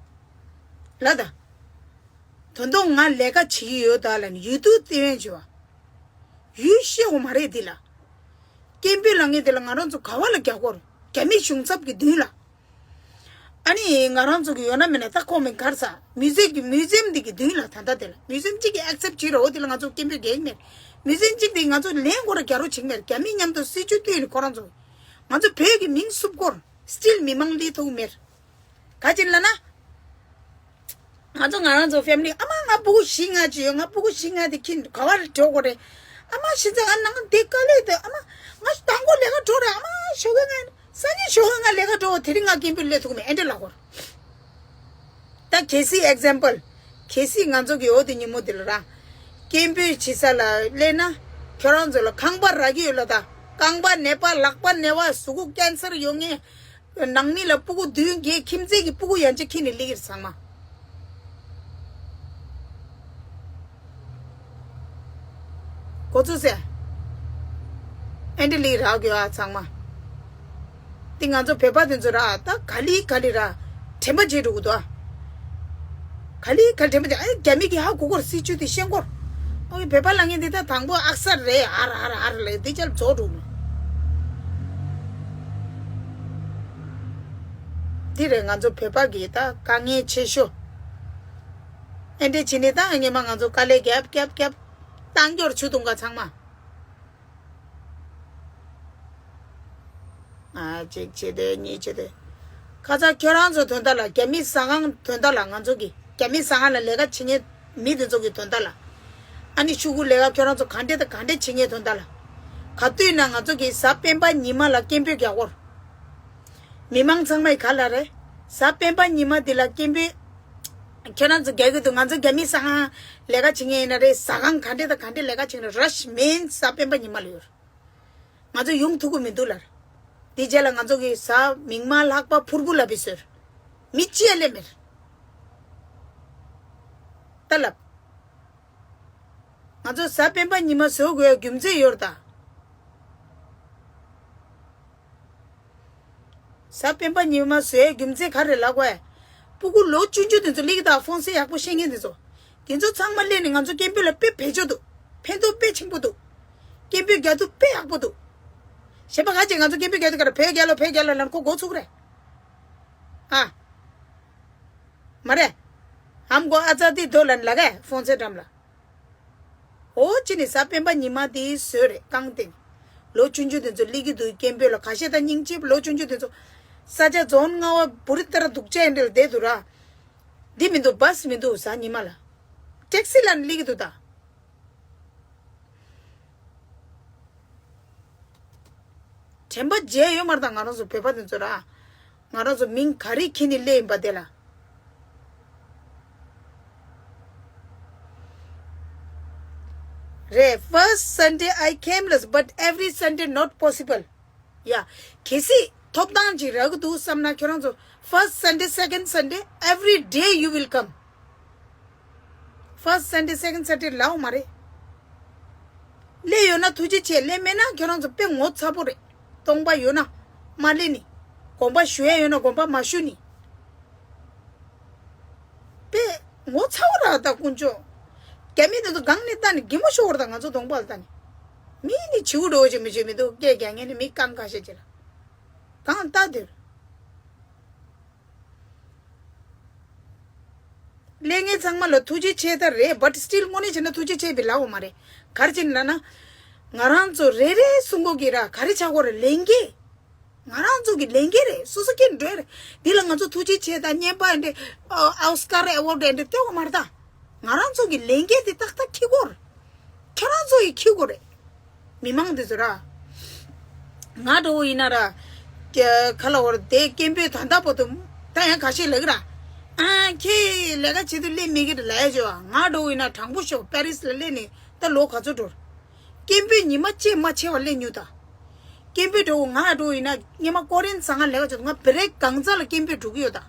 ལ་ད། ད་དུང་ང་ལས་ཀ་བྱེད་ཀྱི་ཡོད་ད་ལ་ནི་ཡུལ་དུས་སྟེ་བན་བྱེད་བ། ཡུལ་ཤེས་འོ་མ་རེད་འདི་ལ། སྐད་འབོད་ལ་ངེས་དེ་ལ་ང་རང་ཚོ་ག་བ་ལ་རྒྱག་གོ་རེད། རྒྱ་མི་གཞུང་ཚབ་ཀྱི་མདུན་ལ། ཨ་ནི་ང་རང་ཚོ་གི་ཡོད་ན་མེད་ན་ད་ཁོ་མིན་གར་ས་མིའུ་ཟེམ་གི་མིའུ་ཟེམ་འདི་གི་མདུན་ལ་ད་ལྟ་དེ་ལ་མིའུ་ཟེམ་གཅིག་གི་ཨེག་སེབ་བྱེད་རོགས་དེ་ལ་ང་ཚོ་སྐད་འབོད་རྒྱག་གི་མེད། མིའུ་ཟེམ་གཅིག་དེ་ང་ཚོ་ལན་སྐོར་ར་རྒྱག་རོགས་བྱེད་གི་མེད། རྒྱ་མི་མཉམ་དུ་སྲིད་ཇུས་བཏོན་ནས་ཁོ་རང་ཚོ་ང་ཚོ་བོད་ཀྱི་མིང་བསུབ་སྐོར་སི་ཊིལ་མི་མང་ལས་ཐུབ་མེད། ག་ཅིན་ལ་ན། ང་ཚོ་ང་རང་ཚོ་ཕེ་མི་ལི་ཨ་མ་ང་སྤུ་གུ་བཞི་ལྔ་ཅིག་ཡོད། ང་སྤུ་གུ་བཞི་ལྔ་དེ་ཁྱིམ་ག་བར་འགྲོ་དགོས་རེད། ཨ་མ་ཤི་ཚ་ང་ནང་དེ་དཀའ་ལས་དེ་ཨ་མ་ང་དང་པོ་ལས་ཀ་འགྲོ་རེད། ཨ་མ་ཞོགས་ཀས་ང་སང་ཉིན་ཞོགས་ཀས་ང་ལས་ཀ་འགྲོ་དེ་རིང་ང་སྐད་འབོད་སླེབས་ཐུབ་མེད་ཨེ་འདྲ་ལ་གོ། ད་གལ་སྲིད་ཨེག་ཛམ་པལ་གལ་སྲིད་ང་ཚོ་གི་འོ་དེ་ཉིན་མོ་དེ་ལ་ར་སྐད་འབོད་བྱེད་ས་ལ་སླེབས་ན་ཁྱོད་རང་ཚོ་ལ་ཁང་པ་རག་གི་ཡོད་ལ། ད་རྐང་པ་ནད་པ་ལག་པ་ནད་པ་གཟུགས་པོ་ཀན་སར་ཡོད་མཁན། ནང་མི་ལ་སྤུ་གུ་བདུན་བརྒྱད་ཁྱིམ་མཚེས་ཀྱི་སྤུ་གུ་ཡན་ཆད་ཁྱེར་ནས་སླེབས་ཀྱི་རེད་ཚང་མ། གོ་ཚུལ་ཟེར། ཨེ་འདྲ་སླེབས་རག་གི་ཨ་ཚང་མ། དེ་ང་ཚོ་བོད་པ་དེ་ཚོ་ར་ད་ག་ལི་ག་ལི་ར་དྲན་པ་བརྗེད་འགྲོ་གི་འདུག་ཨ། ག་ལི་ག་ལི་དྲན་པ་བརྗེད། ཨ་རྒྱ་མི་གི་ཧ་གོ་གོ་ར་སྲིད་ཇུས་དེ་ཤེས་གོ་ར། ཨོ་བོད་པ་ལ་ངས་འདི་ད་དང་པོ་ཨག་སར་རེད། ཨ་ར་ཨ་ར་ཨ་ར་ལས་འདི་ཅར་རྫོགས་འགྲོ་གི། འདི་རེད་ང་ཚོ་བོད་པ་གི་ད་དཀའ་ངལ་ཆེ་ཤོས། ཨེ་འདྲས་བྱས་ནས་ད་ངས་མ་ང་ཚོ་དཀའ་ལས་རྒྱབ་རྒྱབ་རྒྱབ་བཏང་རྒྱུར་ཆུ་བཏུང་ག་ཚང་མ། ཨ་གཅིག་བྱས་ཏེ་གཉིས་བྱས་ཏེ། ཁ་ཚ་ཁྱོད་རང་ཚོ་དོན་དག་ལ་རྒྱ་མི་ཟ་ཁང་དོན་དག་ལ་ང་ཚོ་གི་རྒྱ་མི་ཟ་ཁང་ལ་ལས་ཀ་བྱེད་མཁན་མི་དེ་ཚོ་གི་དོན་དག་ལ། ཨ་ནི་ཤུ་གུ་ལས་ཀ་ཁྱོད་རང་ཚོ་ག་འདྲས་དང་ག་འདྲས་བྱེད་མཁན་དོན་དག་ལ། ག་དུས་ན་ང་ཚོ་གི་གཟའ་སྤེན་པ་ཉི་མ་ལ་སྐད་འབོད་རྒྱག་གོ། མི་མང་ཚང་མ་ཡི་ག་ལ་རེད། གཟའ་སྤེན་པ་ཉི་མ་འདི་ལ་སྐད་འབོད། ཁྱེད་རང་ཚོ་རྒྱག་གི་འདུག་ང་ཚོ་རྒྱ་མི་ཟ་ཁང་ལས་ཀ་བྱེད་མཁན་ཡིན་ན་རེད། ཟ་ཁང་ག་འདྲས་དང་ག་འདྲས་ལས་ཀ་བྱེད་མཁན་རེད། ར་ཤི་མེན་གཟའ་སྤེན་པ་ཉི་མ་ལ་ཡོད། ང་ཚོ་ཡོང་ཐུབ་ཀྱི་མི་འདུག་ལར། འདི་རྗེས་ལ་ང་ཚོ་གི་གཟའ་མིག་དམར་ལྷག་པ་ཕུར་བུ་ལ་བི་ཟེར། མི་ཅི་ཡ་ལས་མེར། ད་ལབ། ང་ཚོ་གཟའ་སྤེན་པ་ཉི་མ་བཟོ་དགོས་རྒྱུ་མཚན་ཡོད་རེད་ད། གཟའ་སྤེན་པ་ཉི་མ་བཟོའི་རྒྱུ་མཚན་ག་རེ་ལབ་དགོས། སྤུ་གུ་ལོ་ཆུང་ཆུང་དེ་ཚོ་སླེབས་ཀྱི་ད་ཧྥོན་སེ་ཡག་པོ་ཤེས་མཁན་དེ་ཚོ། དེ་ཚོ་ཚང་མ་སླེབས་ནས་ང་ཚོ་སྐད་འབོད་ལ་དཔེ་བེད་སྤྱོད་འདུག་ཕན་ཐོགས་དཔེ་ཆེན་པོ་འདུག་སྐད་འབོད་རྒྱག་ཐུབ་དཔེ་ཡག་པོ་འདུག་གཞན་པ་ག་ཅིག་ང་ཚོ་སྐད་འབོད་རྒྱག་དུས་ཀ་ར་བོད་རྒྱལ་ལོ་བོད་རྒྱལ་ལོ་ལབ་ན་ཁོ་མགོ་ཚུགས་རེད། ཨ། མ་རེད། ཨམ་གོ་ཨ་ཙ་དེ་དོ་ལན་ལ་གས་ཧྥོན་སེ་འགྲམ་ལ། ཨོ་ཅི་ནི་གཟའ་སྤེན་པ་ཉི་མ་དེའི་བཟོས་རེད་རྐང་སྟེང་། ལོ་ཆུང་ཆུང་དེ་ཚོ་སླེབས་ཀྱི་འདུག་སྐད་འབོད་ལ་ཁ་ཤས་དང་སྙིང་རྗེ་ལོ་ཆུང་ཆུང་དེ་ཚོ། ས་ཆ་རྫོང་ལྔ་བ་བུ་རི་ཏ་ར་སྡུག་ཅག་ཡིན་འདྲ་ལ་བསྡད་འདུག་ར། འདི་མི་འདུག་བཱས་མི་འདུག་གཟའ་ཉི་མ་ལ། ཊེག་སི་ལ་ནི་སླེབས་ཀྱི་འདུག་ད། དྲན་པ་བརྗེད་ཡོད་མ་རེད་ད་ང་རང་ཚོ་བོད་པ་དེ་ཚོ་ར། ང་རང་ཚོ་མིང་ག་རེ་ཁྱེར་ནས་སླེབས་ཡིན་པ་དེ་ལ། རེད། First Sunday I came less, but every Sunday not possible. ཡ། གལ་སྲིད་ཐོབ་ཐང་ཅིག་རག་གི་འདུག་བསམ་ན་ཁྱོད་རང་ཚོ་first Sunday, second Sunday, every day you will come. First Sunday, second Sunday ལའོ་མ་རེད། སླེབས་ཡོད་ན་ཐུགས་རྗེ་ཆེ། སླེབས་མེད་ན་ཁྱོད་རང་ཚོ་དཔེ་ངོ་ཚ་པོ་རེད། སྟོང་པ་ཡོད་ན་མ་སླེབས་ནི། དགོངས་པ་ཞུ་ཡ་ཡོད་ན་དགོངས་པ་མ་ཞུ་ནི། དཔེ་ངོ་ཚ་བོ་ར་ད་དཀོན་མཆོག་རྒྱ་མི་དེ་ཚོ་སྒང་ནས་ལྟ་ནི་གད་མོ་ཤོར་བ་ར་ད་ང་ཚོ་གདོང་པ་ལ་ལྟ་ནི། མི་ནི་བྱིའུ་འགྲོ་བྱེད་མི་བྱེད་མི་འདུག་སྐད་རྒྱག་མཁན་ནི་མི་རྐང་ཁ་ཤས་ཅིག་ལ། གང་ལྟ་དེར། སླེབས་མཁན་ཚང་མ་ལ་ཐུགས་རྗེ་ཆེ་ད་རེད། but still དངོས་གནས་བྱས་ན་ཐུགས་རྗེ་ཆེ་བའི་ལབ་འོ་མ་རེད། ག་རེ་བྱས་ནས་ལབ་ན། ང་རང་ཚོ་རེ་རེ་གསུང་གོ་གི་ར་ག་རེ་ཆགས་གོ་རེད་ལས་འགན། ང་རང་ཚོ་གི་ལས་འགན་རེད། སོ་སོ་སྐྱེ་འགྲོ་རེད། འདི་ལ་ང་ཚོ་ཐུགས་རྗེ་ཆེ་ད་བརྙན་པ་འདི་ཨོ་སྐར་ཨེ་ཝོར་ཌི་འདི་སྟེར་གོ་མ་རེད་ད། ང་རང་ཚོ་གི་ལས་འགན་དེ་ཏག་ཏག་འཁྱེར་གོ་རེད། ཁྱེད་རང་ཚོ་ཡི་འཁྱེར་གོ་རེད། མི་མང་འདི་ཚོ་ར། ང་འདྲ་བོ་ཡིན་ན་ར། ཀྱ་ཁ་ལ་བོར་དེ་སྐད་འབོད་ད་ལྟ་བར་དུ་ད་ཡང་ཁ་ཤས་ལབ་ཀྱི་ར། ཨ་ཁྱེད་ལས་ཀ་བྱེད་དུས་སླེབས་མེད་ཀྱི་རེད་ལབ་ཡ་བྱོས་ང་འདྲ་བོ་ཡིན་ན་དྲང་པོ་ཤོད་པེ་རིས་ལ་སླེབས་ནས་ད་ལོ་ག་ཚོད་འགྲོ། སྐད་འབོད་ཉི་མ་གཅིག་མ་ཆད་པར་སླེབས་མྱོང་ད། སྐད་འབོད་འགྲོ་ང་འགྲོ་ཡིན་ན་སྔོན་མ་ཀོ་རིན་ས་ང་ལས་ཀ་བྱེད་ང་བི་རེག་གང་ཚ་ལ་སྐད་འབོད་འགྲོ་གི་ཡོད་ད།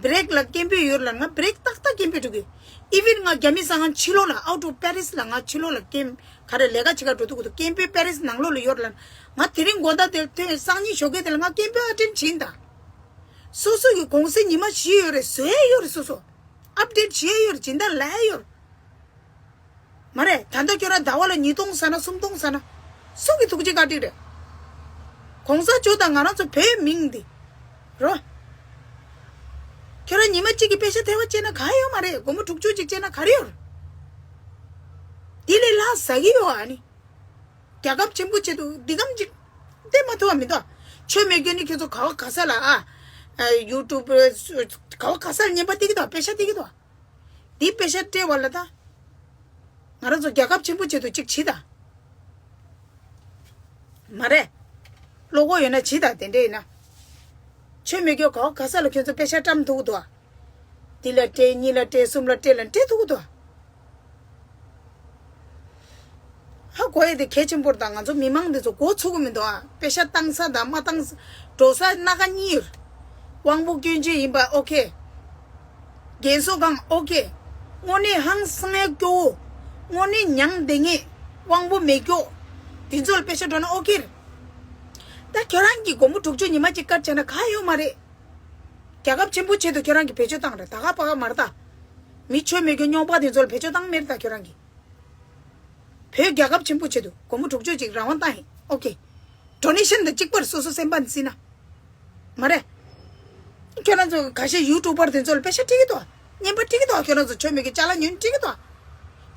བི་རེག་ལ་སྐད་འབོད་ཡོད་ལ་ང་བི་རེག་ཏག་ཏག་སྐད་འབོད་འགྲོ་གི། ཨི་ཝིན་ང་རྒྱ་མི་ས་ང་ཕྱི་ལོགས་ལ་out of Paris ལ་ང་ཕྱི་ལོགས་ལ་སྐད་ག་རེ་ལས་ཀ་བྱེད་ག་འགྲོ་ཐུག་གི་འདུག་སྐད་འབོད་པེ་རི་སི་ནང་ལོགས་ལ་ཡོད་ལ་ང་དེ་རིང་དགོང་དག་དེར་ཐོན་སང་ཉིན་ཞོགས་ཀས་དེ་ལ་ང་སྐད་འབོད་ཨ་ཊེན་བྱིན་ད། སོ་སོ་གི་གུང་སེང་ཉི་མ་བཞི་ཡོད་རེད་བཟོ་ཡས་ཡོད་རེད་སོ་སོ། ཨབ་ཌེཊ་བྱེད་ཡས་ཡོད་རེད་སྦྱིན་བདག་ལས་ཡས་ཡོད་རེད། མ་རེད་ད་ལྟ་ཁྱོད་རང་ཟླ་བ་ལ་ཉིས་སྟོང་ཟ་ན་སུམ་སྟོང་ཟ་ན། སུ་གི་ཐུགས་རྗེ་བཀའ་དྲིན་རེད། གོང་ས་མཆོག་དང་ང་རང་ཚོ་བོད་མིང་འདི། རོ། ཁྱོད་རང་ཉི་མ་གཅིག་གི་པེ་ཤ་ཐེ་བ་བཅད་ན་ག་ཡོད་མ་རེད་སྒོར་མོ་དྲུག་ཅུ་ཅིག་བཅད་ན་ག་རེ་ཡོད། དེ་ལས་ལྷག་ཟ་གི་ཡོད་ཨ་ནི། རྒྱལ་ཁབ་ཆེན་པོ་ཆེད་དུ་འདི་གམ་ཅིག་བལྟས་མ་ཐུབ་པ་མི་འདུག་ཆོས་མེད་རྒྱུ་ནི་ཁྱེད་ཚོ་ག་བ་ག་ས་ལ་ཨ། ཡུ་ཊུབ་ག་བ་ག་ས་ལ་བརྙན་པ་བལྟས་ཀྱི་འདུག་པེ་ཤ་བལྟས་ཀྱི་འདུག་འདི་པེ་ཤ་སྤྲད་པ་ལ་ད། ང་རང་ཚོ་རྒྱལ་ཁབ་ཆེན་པོ་ཆེད་དུ་ཅིག་བྱེད་ད། མ་རེད། བློ་ཁོག་ཡོད་ན་བྱེད་ད་དེ་འདྲ་ཡིན་ན། ཆོས་མེད་རྒྱུ་ག་བ་ག་ས་ལ་ཁྱོད་ཚོ་པེ་ཤ་བཀྲམ་ཐུབ་ཀྱི་འདུག་ཨ། འདི་ལ་སྤྲད་གཉིས་ལ་སྤྲད་གསུམ་ལ་སྤྲད་ལ་སྤྲད་ཐུབ་ཀྱི་འདུག་ཨ། ཧ་གོ་ཡས་དེ་གལ་ཆེན་པོ་རེད་ད་ང་ཚོ་མི་མང་འདི་ཚོ་མགོ་ཚོད་ཀྱི་མི་འདུག་ཨ། པེ་ཤ་བཏང་ས་དང་མ་བཏང་ས་འགྲོ་ས་སྣ་ཁ་གཉིས་ཡོད། དབང་པོ་སྐྱོན་ཅན་ཡིན་པ་ཨོ་ཁེ། རྒན་གསོ་ཁང་ཨོ་ཁེ། དངོས་གནས་ཧང་སང་ཡ་སྐྱོ་བོ། དངོས་གནས་མྱང་འདི་ངེས་དབང་པོ་མེད་སྐྱོ། དེ་ཚོ་ལ་པེ་ཤ་འགྲོ་ན་ཨོ་ཁེ་རེད། ད་ཁྱོད་རང་གིས་སྒོར་མོ་དྲུག་ཅུ་ཉི་མ་གཅིག་ཀར་བྱས་ན་ག་ཡོད་མ་རེད། རྒྱལ་ཁབ་ཆེན་པོ་ཆེད་དུ་ཁྱོད་རང་གིས་བེད་སྤྱོད་བཏང་རེད་ད་ག་པ་ག་མ་རེད་ད། མི་ཆོས་མེད་རྒྱུ་རྙོག་པ་དེ་ཚོ་ལ་བེད་སྤྱོད་བཏང་མེད་རེད་ད་ཁྱོད་རང་གིས། བོད་རྒྱལ་ཁབ་ཆེན་པོ་ཆེད་དུ་སྒོར་མོ་དྲུག་ཅུ་ཅིག་རང་དབང་བཏང་ཡིན་ཨོ་ཁེ། ཌོ་ནེ་ཤན་དང་གཅིག་པར་སོ་སོ་སེམས་པ་འཛིན་ན། མ་རེད། ཁྱོད་རང་ཚོ་ཁ་ཤས་ཡུ་ཊུབ་པར་དེ་ཚོ་ལ་པེ་ཤ་སྤྲད་ཀྱི་འདུག་བརྙན་པར་སྤྲད་ཀྱི་འདུག་ཁྱོད་རང་ཚོ་ཆོས་མེད་ཀྱི་ཅ་ལག་ཉོས་ནས་སྤྲད་ཀྱི་འདུག་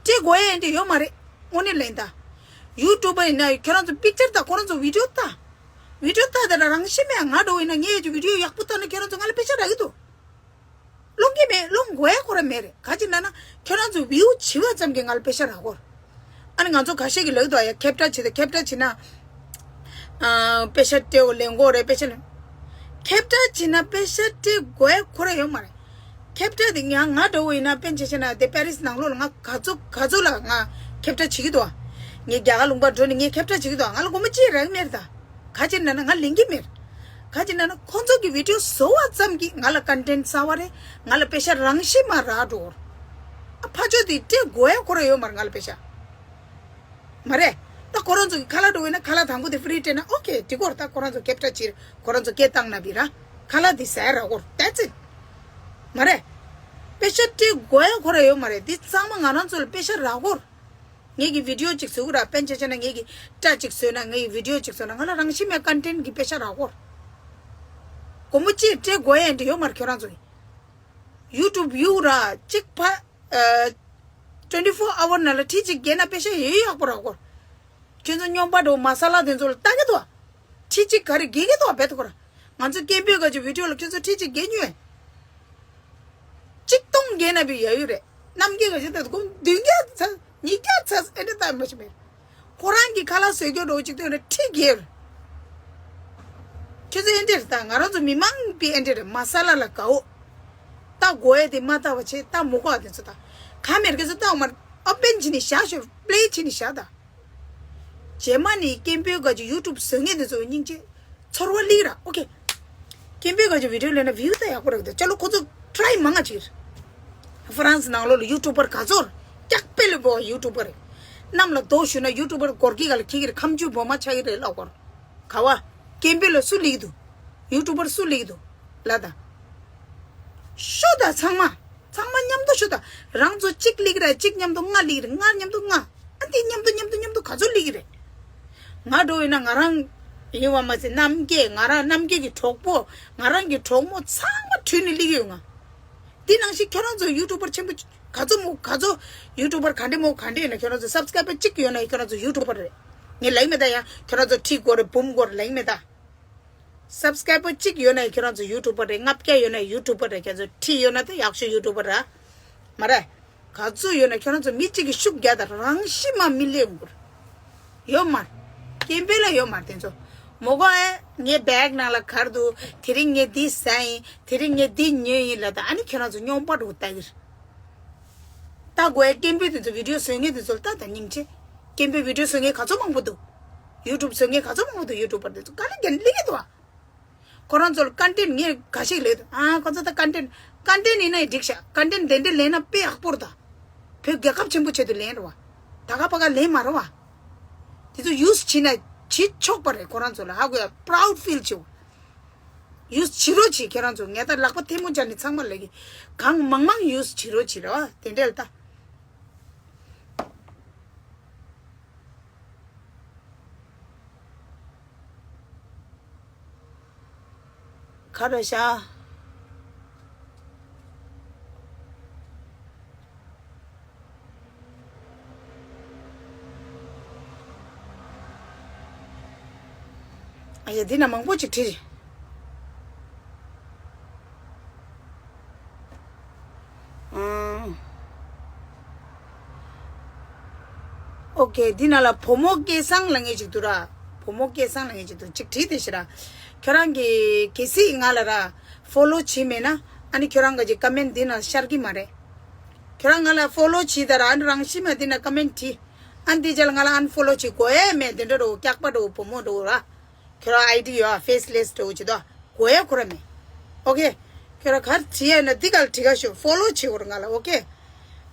སྤྲད་དགོས་ཡས་འདི་ཡོད་མ་རེད། དངོས་གནས་ལན་ད། ཡུ་ཊུབ་པར་ཡིན་ན་ཁྱོད་རང་ཚོ་པིག་ཅར་དང་ཁོ་རང་ཚོ་བི་ཌིའོ་ལྟ། བི་ཌིའོ་ལྟ་དེ་ལ་རང་ཤི་མེད་ང་འགྲོ་ཡིན་ན་ངས་ཀྱི་བི་ཌིའོ་ཡག་པོ་ལྟ་ན་ཁྱོད་རང་ཚོ་ང་ལ་པེ་ཤ་རག་གི་འདུག་སློང་གི་མེད་སློང་དགོས་ཡ་ཁོ་ར་མེད་རེད་ག་ཅི་ན་ན་ཁྱོད་རང་ཚོ་བིའུ་བྱི་བ་ཙམ་གྱི་ང་ལ་པེ་ཤ་རག་གོ། ཨ་ནི་ང་ཚོ་ཁ་ཤས་ཀྱི་ལག་ཏུ་ཡ་ཁེབ་ཏྲ་བྱེད་དེ་ཁེབ་ཏྲ་བྱེད་ན། ཨ་པེ་ཤ་སྤྲད་འོ་ལེན་གོ་རེད་པེ་ཤ་ལེན། ཁེབ་ཏྲ་བྱེད་ན་པེ་ཤ་སྤྲད་དགོས་ཡ་ཁོ་ར་ཡོད་མ་རེད། ཁེབ་ཏྲ་དེ་ང་ང་འདྲ་བོ་ཡིན་ན་པེན་ཆེ་ཆེ་ན་དེ་པེ་རིས་ནང་ལོགས་ལ་ང་ག་ཚོ་ག་ཚོ་ལ་ང་ཁེབ་ཏྲ་བྱེད་ཀྱི་འདུག་ངས་རྒྱ་གར་ལུང་པ་འགྲོ་ནས་ངས་ཁེབ་ཏྲ་བྱེད་ཀྱི་འདུག་ང་ལ་སྒོར་མོ་གཅིག་རག་མེད་ད། ག་ཅི་ན་ན་ང་ལེན་གྱི་མེད། ག་ཅི་ན་ན་ཁོང་ཚོ་གི་བི་ཌིའོ་བཟོ་བ་ཙམ་གྱིས་ང་ལ་ཀོན་ཊེན་ཊི་གསར་བ་རེད། ང་ལ་པེ་ཤ་རང་བཞིན་མ་རག་འགྲོ། ཨ་ཕ་ཆོས་དེ་སྤྲད་དགོས་ཡ་ཁོ་ར་ཡོད་མ་རེད་ང་ལ་པེ་ཤ། མ་རེད། ད་ཁོ་རང་ཚོ་གི་ཁ་ལག་འགྲོ་བས་ན་ཁ་ལག་དང་པོ་དེ་ཧྥི་རི་སྤྲད་ན་ཨོ་ཁེ་དེ་སྐོར་ད་ཁོ་རང་ཚོ་ཁེབ་ཏྲ་ཕྱིར་ཁོ་རང་ཚོ་སྐད་བཏང་ན་བི་ར། ཁ་ལག་དེ་ཟ་ཡ་རག་གོ་that's it། མ་རེད། པེ་ཤ་སྤྲད་དགོས་ཡ་ཁོ་ར་ཡོད་མ་རེད་འདི་ཚང་མ་ང་རང་ཚོ་ལ་པེ་ཤ་རག་གོ། ངེད་ཀྱི་བི་ཌིའོ་གཅིག་བཟོ་གི་ར་པན་ཆ་ཆ་ན་ངེད་ཀྱི་སྐྲ་གཅིག་བཟོས་ན་ངེད་ཀྱི་བི་ཌིའོ་གཅིག་བཟོས་ན་ང་ལ་རང་བཞིན་མེད་ཀོན་ཊེན་ཊི་གི་པེ་ཤ་རག་གོ། སྒོར་མོ་གཅིག་སྤྲད་དགོས་ཡ་འདི་ཡོད་མ་རེད་ཁྱོད་རང་ཚོ་གི། ཡུ་ཊུབ་ཡུ་ར་གཅིག་ཕ། ཨ། twenty four hour ནང་ལ་ཁྲི་གཅིག་བརྒལ་ན་པེ་ཤ་ཡོད་ཡག་པོ་རག་གོ། ཁྱོད་ཚོ་སྨྱོན་པ་འགྲོ་མ་ས་ལ་དེ་ཚོ་ལ་ལྟ་གི་འདུག་ཁྲི་གཅིག་ག་རེ་བརྒལ་གི་འདུག་བེད་ཐུག་གོ་ར། ང་ཚོ་སྐད་འབོད་ག་ཅིག་བི་ཌིའོ་ལ་ཁྱོད་ཚོ་ཁྲི་གཅིག་བརྒལ་ཉོས། གཅིག་སྟོང་བརྒལ་ན་བི་ཡ་ཡུ་རེད། གནམ་གྱི་ག་ཅིག་ལྟ་དུས་བདུན་བརྒྱ་ཚ་ཉིས་བརྒྱ་ཚ་ཨེ་འདྲ་ལྟ་མ་ཤེས་མེད། ཁོ་རང་གི་ཁ་ལག་བཟོས་རྒྱུ་འགྲོ་གཅིག་སྟོང་རེ་ཁྲི་བརྒལ། ཁྱོད་ཚོ་ཨེ་འདྲ་རེད་ད་ང་རང་ཚོ་མི་མང་པི་ཨེ་འདྲ་རེད་མ་ས་ལ་ལ་དགའ་འོ། ལྟ་དགོས་ཡས་དེ་མ་ལྟ་བ་བྱེད་ལྟ་མོ་གོ་བ་དེ་ཚོ་ད། ག་མེར་ཁྱོད་ཚོ་ལྟ་འོ་མ་ཨོ་པེན་བྱེད་ནི་བཞག་ཤོག་པི་ལེ་བྱེད་ནི་བཞག་ད། རྗེས་མ་ནི་སྐད་འབོད་ག་ཅིག་ཡུ་ཊུབ་བཟོ་མཁན་དེ་ཚོ་སྙིང་རྗེ། ཚོར་བ་སླེབས་ར་ཨོ་ཁེ། སྐད་འབོད་ག་ཅིག་བི་ཌིའོ་ལེན་ན་བིའུ་ད་ཡག་པོ་རག་ད་ཅ་ལོ་ཁོ་ཚོ་ཊ་རའི་མང་ང་ཅིག་ཧྥ་རན་སི་ནང་ལོགས་ལ་ཡུ་ཊུབ་པར་ག་ཚོར་སྐྱག་པེ་ལེ་བོ་ཡུ་ཊུབ་པར། གནམ་ལ་རྡོ་གཞུས་ན་ཡུ་ཊུབ་པར་སྒོར་གི་ག་ལ་ཁྱི་གིར་ཁམ་ཆུ་བོ་མ་ཆགས་ཀྱི་རེད་ལ་སྒོར། ག་བ། སྐད་འབོད་ལ་སུ་སླེབས་འདུག་ཡུ་ཊུབ་པར་སུ་སླེབས་འདུག་ལ་ད། ཤོད་ད་ཚང་མ། ཚང་མ་མཉམ་དུ་ཤོད་ད། རང་ཚོ་གཅིག་སླེབས་ར་གཅིག་མཉམ་དུ་ལྔ་སླེབས་ར་ལྔ་མཉམ་དུ་ལྔ། ཨ་འདི་མཉམ་དུ་མཉམ་དུ་མཉམ་དུ་ག་ཚོད་སླེབས་ཀྱི་རེད། ང་འགྲོ་ཡིན་ན་ང་རང་ཡིན་བ་མ་ཟད་རྣམ་རྒྱལ་ང་རང་རྣམ་རྒྱལ་གྱི་གྲོགས་པོ་ང་རང་གི་གྲོགས་མོ་ཚང་མ་བྲོས་ནས་སླེབས་ཀྱི་ཡོད་ང་། འདི་ནང་བཞིན་ཁྱོད་རང་ཚོ་ཡུ་ཊུབ་པར་ཆེན་པོ་ག་ཚོད་མོ་ག་ཚོད་ཡུ་ཊུབ་པར་ག་འདྲས་མོ་ག་འདྲས་ཡིན་ན་ཁྱོད་རང་ཚོ་སབ་སི་ཀ་རའི་བར་གཅིག་ཡོད་ན་ཁྱོད་རང་ཚོ་ཡུ་ཊུབ་པར་རེད། ངས་ལབ་མེད་ད་ཡང་ཁྱོད་རང་ཚོ་ཁྲི་སྒོར་རེ་འབུམ་སྒོར་ལབ་མེད་ད། སབ་སི་ཀ་རའི་བར་གཅིག་ཡོད་ན་ཁྱོད་རང་ཚོ་ཡུ་ཊུབ་པར་རེད། ལྔ་བརྒྱ་ཡོད་ན་ཡུ་ཊུབ་པར་རེད། ཁྱོད་ཚོ་ཁྲི་ཡོད་ན་ད་ཡག་ཤོས་ཡུ་ཊུབ་པར་ར། མ་རེད། ག་ཚོད་ཡོད་ན་ཁྱོད་རང་ཚོ་མི་གཅིག་གིས་ཤུགས་རྒྱག་དང་རང་བཞིན་མ་མི་སླེབས་འགུར། ཡོད་མ་རེད། སྐད་འབོད་ལ་ཡོད་མ་རེད་དེ་ཚོ། མོ་གོ་ཨེ་ངའི་བེག་ནང་ལ་ག་རེ་འདུག་དེ་རིང་ངས་འདི་ཟ་ཡིན། དེ་རིང་ངས་འདི་ཉོས་ཡིན་ལབ་དང་ཨ་ནི་ཁྱོད་རང་ཚོ་སྨྱོན་པ་འགྲོ་ལྟ་གི་རེད། ལྟ་དགོས་ཡ་སྐད་འབོད་དེ་ཚོ་བི་ཌིའོ་བཟོ་མཁན་དེ་ཚོ་ལ་ལྟ་དང་སྙིང་རྗེ། སྐད་འབོད་བི་ཌིའོ་བཟོ་མཁན་ག་ཚོད་མང་པོ་འདུག་ཡུ་ཊུབ་བཟོ་མཁན་ག་ཚོད་མང་པོ་འདུག་ཡུ་ཊུབ་པར་དེ་ཚོ་ག་ལེ་གན་ལེགས་འདུག་ཨ། ཁོ་རང་ཚོ་ལ་ཀོན་ཊེན་ངས་ག་ཞིག་ལས་འདུག་ཨ། ཁོ་ཚོ་ད་ཀོན་ཊེན་ཀོན་ཊེན་ཡིན་ན་ཡང་འགྲིག་ཤག་ཀོན་ཊེན་དེ་འདྲ་ལས་ན་དཔེ་ཡག་པོ་རེད་ད། བོད་རྒྱལ་ཁབ་ཆེན་པོ་ཆེད་དུ་ལེན་རེད་བ། ད་ག་པ་ག་ལེན་མ་རེད་བ། དེ་ཚོ་ཡུ་སི་བྱེད་ན་བྱེད་ཆོག་པ་རེད། ཁོ་རང་ཚོ་ལ་ཧ་གོ་ཡ། པ་རའུ་ཌི་ཕིལ་བྱེད། ཡུ་སི་བྱེད་རོགས་བྱེད། ཁྱེད་རང་ཚོ་ངས་ད་ལག་པ་ཐལ་མོ་སྦྱར་ནས་ཚང་མ་ལབ་གི། གང་མང་མང་ཡུ་སི་བྱེད་རོགས་བྱེད་རེད་བ། དེ་འདྲ་ལ་ད། ག་རེ་ཤག་ཨ་ཡ། འདི་ན་མང་པོ་ཅིག་བྲིས། ཨང་། ཨོ་ཀེ། འདི་ན་ལ་བུ་མོ་སྐལ་བཟང་ལབ་མཁན་ཅིག་འདུག་ར། བུ་མོ་སྐལ་བཟང་ལབ་མཁན་ཅིག་འདུག་ཅིག་བྲིས་ཏེ་ཤི་ར། ཁྱོད་རང་གིས་གལ་སྲིད་ང་ལ་ར་ཕོ་ལོ་བྱས་མེད་ན། ཨ་ནི་ཁྱོད་རང་གི་ཀོ་མེན་ཊི་འདི་ན་ཤར་གི་མ་རེད། ཁྱོད་རང་ང་ལ་ཕོ་ལོ་བྱས་ད་ར། ཨ་ནི་རང་ཤི་མ་འདི་ན་ཀོ་མེན་ཊི་བྲིས། ཨ་ནི་འདི་རྗེས་ལ་ང་ལ་ཨན་ཕོ་ལོ་བྱེད་དགོས་ཡས་མེད། དེ་འདྲ་འགྲོ་སྐྱག་པ་འགྲོ་བུ་མོ་འགྲོ་ར། ཁྱོད་རང་ཨའི་ཌི་ཡོད་ཨ། ཕེ་སི་ལེ་སི་འགྲོ་བྱེད་དོ། དགོས་ཡས་ཁོ་ར་མེད། ཨོ་ཀེ། ཁྱོད་རང་ག་རེ་བྲིས་ཡས་ན་འདི་ག་ལ་བྲིས་ག་ཤོག་ཕོ་ལོ་བྱེད་དགོས་ར་ང་ལ། ཨོ་ཀེ།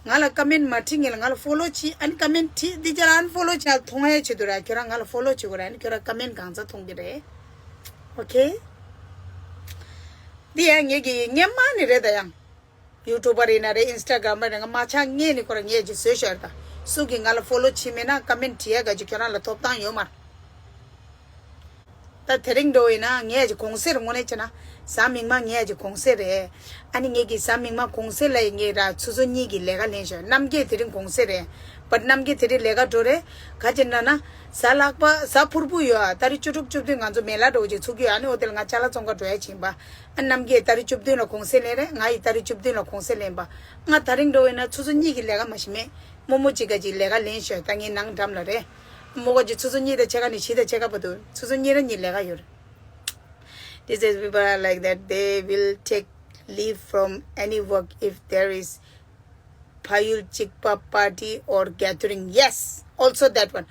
ང་ལ་ཀོ་མེན་ཊི་མ་བྲིས་ངེས་ལ་ང་ལ་ཕོ་ལོ་བྱེད། ཨ་ནི་ཀོ་མེན་ཊི་བྲིས། འདི་རྗེས་ལ་ཨན་ཕོ་ལོ་བྱེད། མཐོང་ཡས་བྱེད་དོ་ར། ཁྱོད་རང་ང་ལ་ཕོ་ལོ་བྱེད་དགོས་ར། ཨ་ནི་ཁྱོད་རང་ཀོ་མེན་ཊི་གང་ཚ་མཐོང་གི་རེད། ཨོ་ཀེ། འདི་ཡང་ངེད་ཀྱི་སྔན་མ་ནས་རེད་ད་ཡང་། ཡུ་ཊུབ་པར་ཡིན་ན་རེད། ཨིན་སི་ཊ་གྷ་རམ་པར་ཡིན་ན། ང་མ་ཆ་ངེས་ནས་ཁོ་རང་ངས་ཅིག་བཟོས་ཤར་ད། སུ་གིས་ང་ལ་ཕོ་ལོ་བྱས་མེད་ན་ཀོ་མེན་ཊི་བྲིས་ཡ་ག་ཅིག་ཁྱོད་རང་ལ་ཐོབ་ཐང་ཡོད་མ་རེད། ད་དེ་རིང་འགྲོ་ཡིན་ན་ངས་ཅིག་གུང་སེང་དངོས་གནས་བྱས་ན་གཟའ་མིག་དམར་ངས་ཅིག་གུང་སེང་རེད། ཨ་ནི་ངས་ཀྱི་གཟའ་མིག་དམར་གུང་སེང་ལ་ཡིན་ངས་ར་ཆུ་ཚོད་གཉིས་ཀྱི་ལས་ཀ་ལེན་ཤར། རྣམ་རྒྱལ་དེ་རིང་གུང་སེང་རེད། བཊ་རྣམ་རྒྱལ་དེ་རིང་ལས་ཀ་འགྲོ་རེད། ག་ཅི་ན་ན་གཟའ་ལྷག་པ་གཟའ་ཕུར་བུ་ཡོད་ཨ། ཏ་རིག་བཅུ་དྲུག་བཅུ་བདུན་ང་ཚོ་མེ་ལ་འགྲོ་ཅིག་ཚུགས་ཀྱི་ཡོད། ཨ་ནི་འོ་དེ་ལ་ང་ཅ་ལག་བཙོང་ག་འགྲོ་ཡ་ཕྱིན་པ། ཨ་རྣམ་རྒྱལ་ཏ་རིག་བཅུ་བདུན་ལ་གུང་སེང་ལེན་རེད། ང་ཡི་ཏ་རིག་བཅུ་བདུན་ལ་གུང་སེང་ལེན་པ། ང་དེ་རིང་འགྲོ་བས་ན་ཆུ་ཚོད་གཉིས་ཀྱི་ལས་ཀ་མ་ཤི་མེད། རྨོ་མོ་གཅིག་ག་ཅིག་ལས་ཀ་ལེན་ཤོད། ད་ངའི་ནང་འགྲམ་ལ་རེད། རྨོ་ག་ཅིག་ཆུ་ཚོད་གཉིས་དང་ཕྱེད་ཀ་ནས་བཞི་དང་ཕྱེད་ཀ་བར་དུ་ཆུ་ཚོད་གཉིས་ར་གཉིས་ལས་ཀ་ཡོད་རེད། These people are like that. They will take leave from any work if there is ཕ་ཡུལ་གཅིག་པ་party or gathering. Yes, also that one.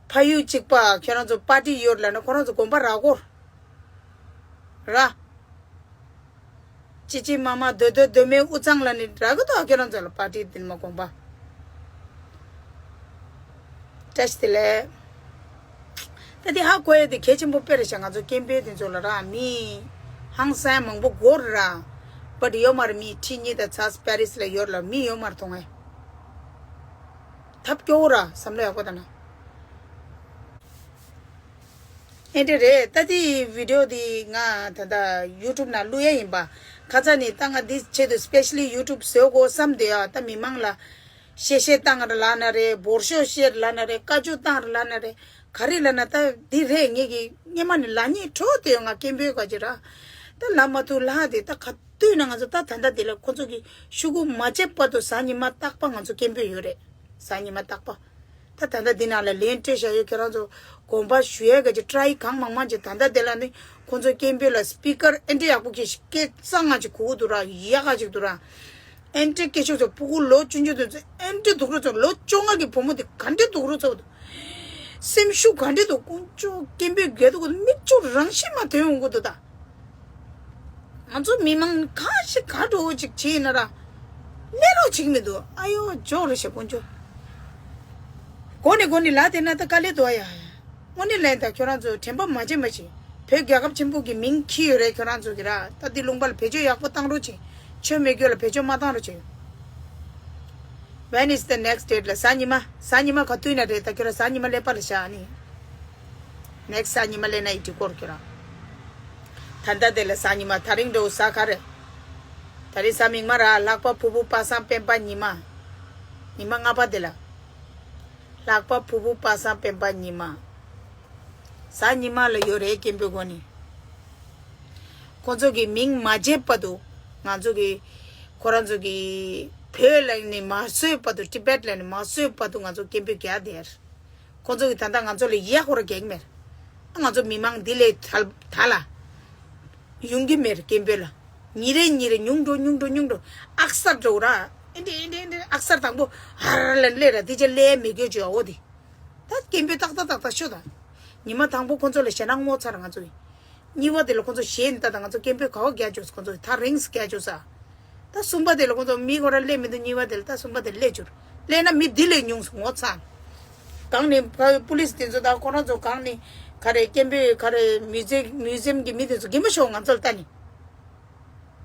ཕ་ཡུལ་གཅིག་པ་ཁྱོད་རང་ཚོ་པར་ཊི་ཡོད་ལབ་ན་ཁོ་རང་ཚོ་དགོན་པ་རག་གོ་ར། ཅི་ཅི་མ་མ་སྡོད་སྡོད་སྡོད་མེད་དབུ་གཙང་ལ་ནི་རག་གི་འདུག་ཁྱོད་རང་ཚོ་ལ་པར་ཊི་འདི་ནི་མ་དགོངས་པ། བཀྲ་ཤིས་བདེ་ལེགས། ད་འདི་ཧ་གོ་ཡ་དེ་གལ་ཆེན་པོ་དཔེ་རེད་ཤག་ང་ཚོ་སྐད་འབོད་དེ་ཚོ་ལ་ར་མི་ཧང་སང་མང་པོ་དགོས་ར། བཊ་ཡོད་མ་རེད། མི་ཁྲི་གཉིས་དང་ཚ་པེ་རིས་ལ་ཡོད་ལ་མི་ཡོད་མ་རེད་མཐོང་ངས། ཐབས་སྐྱོ་བོ་ར་བསམ་བློ་ཡག་པོ་བཏང་ན། ཨེ་འདྲ་རེད། ད་དེ་བི་ཌི་ཡོ་དེ་ང་ད་ལྟ་ཡུ་ཊུབ་ནང་བླུག་ཡ་ཡིན་པ། ཁ་ཚ་ནི་ད་ང་འདི་ཆེད་དུ་སི་པེ་ཤ་ལི་ཡུ་ཊུབ་བཟོ་དགོས་བསམ་བསྡད་ཡ། ད་མི་མང་ལ་གཤེ་གཤེ་བཏང་ར་ལབ་ན་རེད། འབོར་ཤོག་བཤད་ར་ལབ་ན་རེད། བཀའ་བཀྱོན་བཏང་ར་ལབ་ན་རེད། ག་རེ་ལབ་ན་ད་འདི་རེད། ངེད་ཀྱི་སྔན་མ་ནས་ལབ་སྙིང་བྲོ་དེ་ཡོད། ང་སྐད་འབོད་ག་ཅི་ར་ད་ལབ་མ་ཐུབ་ལབ་དེ། ད་ག་དུས་ན་ང་ཚོ་ད་ད་ལྟ་འདི་ལ་ཁོ་ཚོ་གི་ཤོག་གུ་མ་བརྗེ་བར་དུ་གཟའ་ཉི་མ་རྟག་པ་ང་ཚོ་སྐད་འབོད་ཡོད་རེད། གཟའ་ཉི་མ་རྟག་པ། ད་ད་ལྟ་འདི་ནང་ལ་ལན་སྤྲད་བཞག་ཡོད། ཁྱེད་རང་ཚོ་དགོངས་པ་ཞུ་ཡས་ག་ཅིག་ཊ་རའི་གང་མང་མང་ཅིག་ད་ལྟ་འདི་ལ་ནི་ཁོང་ཚོ་སྐད་འབོད་ལ་སི་པི་ཀར་ཨེ་འདྲ་ཡག་པོ་གི་སྐད་གཙང་ང་ཅིག་གོ་གི་འདུག་ར། ཡག་ག་ཅིག་འདུག་ར། ཨེ་འདྲ་སྐད་ཤུགས་ཚོ་ཕྲུ་གུ་ལོ་ཆུང་ཆུང་དེ་ཚོ་ཨེ་འདྲ་སྡུག་རུ་ཚོ། ལོ་བཅོ་ལྔ་གི་བུ་མོ་དེ་ག་འདྲ་སྡུག་རུ་ཚོ་འདུག་སེམས་ཤུགས་ག་འདྲ་འདུག་དཀོན་མཆོག་སྐད་འབོད་རྒྱག་འདུག་གོ་མིག་ཆུ་རང་བཞིན་མ་ཐོན་འོང་གི་འདུག་ད། ང་ཚོ་མི་མང་གང་ཞིག་ག་འགྲོ་ཅིག་བྱས་ན་ར། ལས་རོགས་བྱེད་ཀྱི་མི་འདུག་ཨ་ཡོ་ཇོ་རེ་ཞེ་དཀོན་མཆོག་འགོ་ནས་འགོ་ནས་ལ་དེ་ན་ད་དཀའ་ལས་འདུག་ཨ་ཡ། དངོས་གནས་ལན་ད་ཁྱོད་རང་ཚོ་དྲན་པ་མ་བརྗེད་མ་བྱེད། བོད་རྒྱལ་ཁབ་ཆེན་པོ་གི་མིང་འཁྱེར་ཡོད་རེད་ཁྱོད་རང་ཚོ་གི་ར། ད་འདི་ལུང་པ་ལ་བེད་སྤྱོད་ཡག་པོ་བཏང་རོགས་བྱེད། ཆོས་མེད་རྒྱུ་ལ་བེད་སྤྱོད་མ་བཏང་རོགས་བྱེད། When is the next date? ལ་གཟའ་ཉི་མ། གཟའ་ཉི་མ་ག་དུས་ན་རེད། ད་ཁྱོད་ར་གཟའ་ཉི་མ་ཀླད་པ་ལ་བཞག་ནི། Next གཟའ་ཉི་མ་ཀླད་ན་ཡི་དྲི་སྐོར་ཁྱོད་ར། ད་ལྟ་དེ་ལ་གཟའ་ཉི་མ། དེ་རིང་འདྲ་བོ་གཟའ་ག་རེ། དེ་རིང་གཟའ་མིག་དམར་ར། ལྷག་པ་ཕུར་བུ་པ་སངས་སྤེན་པ་ཉི་མ། ཉི་མ་ལྔ་པ་དེ་ལ། ལྷག་པ་ཕུར་བུ་པ་སངས་སྤེན་པ་ཉི་མ། གཟའ་ཉི་མ་ལ་ཡོད་རེད་སྐད་འབོད་གོ་ནི། ཁོང་ཚོ་གི་མིང་མ་བརྗེད་བར་དུ། ང་ཚོ་གི་ཁོ་རང་ཚོ་གི་བོད་ལ་ནི་མ་བཟོས་བར་དུ། ཊི་བེཊ་ལ་ནི་མ་བཟོས་བར་དུ་ང་ཚོ་སྐད་འབོད་རྒྱག་བསྡད། ཁོང་ཚོ་གི་ད་ལྟ་ང་ཚོ་ལ་ཡག་པོ་ར་རྒྱག་གི་མེད། ང་ཚོ་མི་མང་འདི་ལས་ད་ད་ལ་ཡོང་གི་མེད་སྐད་འབོད་ལ། ཉིན་རེ་ཉིན་རེ་ཉུང་འགྲོ་ཉུང་འགྲོ་ཉུང་འགྲོ། ཨག་སར་འགྲོ་ར། ཨེ་འདྲ་ཨེ་འདྲ་ཨེ་འདྲ་ཨག་སར་དང་པོ་ཧར་ལ་སླེབས་ར། དེ་རྗེས་སླེབས་མེད་རྒྱུ་བྱོས་འོ་དེ། ད་སྐད་འབོད་ཏག་ཏག་ཏག་ཏག་ཤོད་དང་། ཉི་མ་དང་པོ་ཁོ་ཚོ་ལ་ཞེད་སྣང་ངོ་ཚ་ར་ང་ཚོ་ཡིན། གཉིས་པ་དེ་ལ་ཁོ་ཚོ་ཞེད་ནི་ད་ད་ང་ཚོ་སྐད་འབོད་ག་བ་རྒྱག་བཅུག་ཁོ་ཚོ་ཐག་རིང་སུ་རྒྱག་བཅུག་ས། ད་གསུམ་པ་དེ་ལ་ཁོ་ཚོ་མི་ཁོ་ར་སླེབས་མི་འདུག་གཉིས་པ་དེ་ལ་ད་གསུམ་པ་དེ་སླེབས་བཅུག་སླེབས་ན་མི་འདི་ལས་ཉུང་སུ་ངོ་ཚ། གང་ནས་ཕ་པུ་ལིས་དེ་ཚོ་ད་ཁོ་རང་ཚོ་གང་ནས་ག་རེ་སྐད་འབོད་ག་རེ་མིའུ་ཛིམ་མིའུ་ཛིམ་གི་མི་དེ་ཚོ་གིན་མ་ཤོག་ང་ཚོ་ལ་ལྟ་ནི།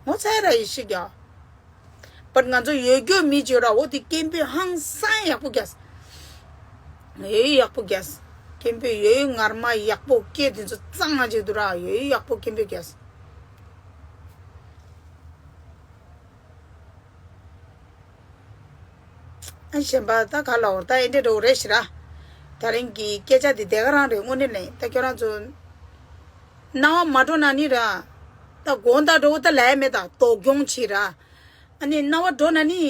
ངོ་ཚ་ཡ་ར་ཡི་ཤི་རྒྱ། པར་ང་ཚོ་ཡོད་རྒྱུ་མི་བྱོས་ར་འོ་དེ་སྐད་འབོད་ཧང་སང་ཡག་པོ་རྒྱག་ཡོད་ཡག་པོ་རྒྱག་སྐད་འབོད་ཡོད་ངར་མ་ཡག་པོ་སྐད་དེ་ཚོ་གཙང་མ་ཅིག་འདུག་ར་ཡོད་ཡག་པོ་སྐད་འབོད་རྒྱག་ཨ་གཞན་པ་ད་ག་ལ་འོར་ད་ཨེ་འདྲེ་འགྲོ་རེད་ཤི་ར། ད་རིང་གི་སྐད་ཆ་དེ་དེ་ག་རང་རེད་དངོས་གནས་ལན་ད་ཁྱོད་རང་ཚོ། སྣང་བ་མ་འགྲོ་ན་ནི་ར། ད་དགོང་དག་འགྲོ་ད་ལས་མེད་ད་དོགས་སྐྱོང་བྱེད་ར། ཨ་ནི་སྣང་བ་འགྲོ་ན་ནི།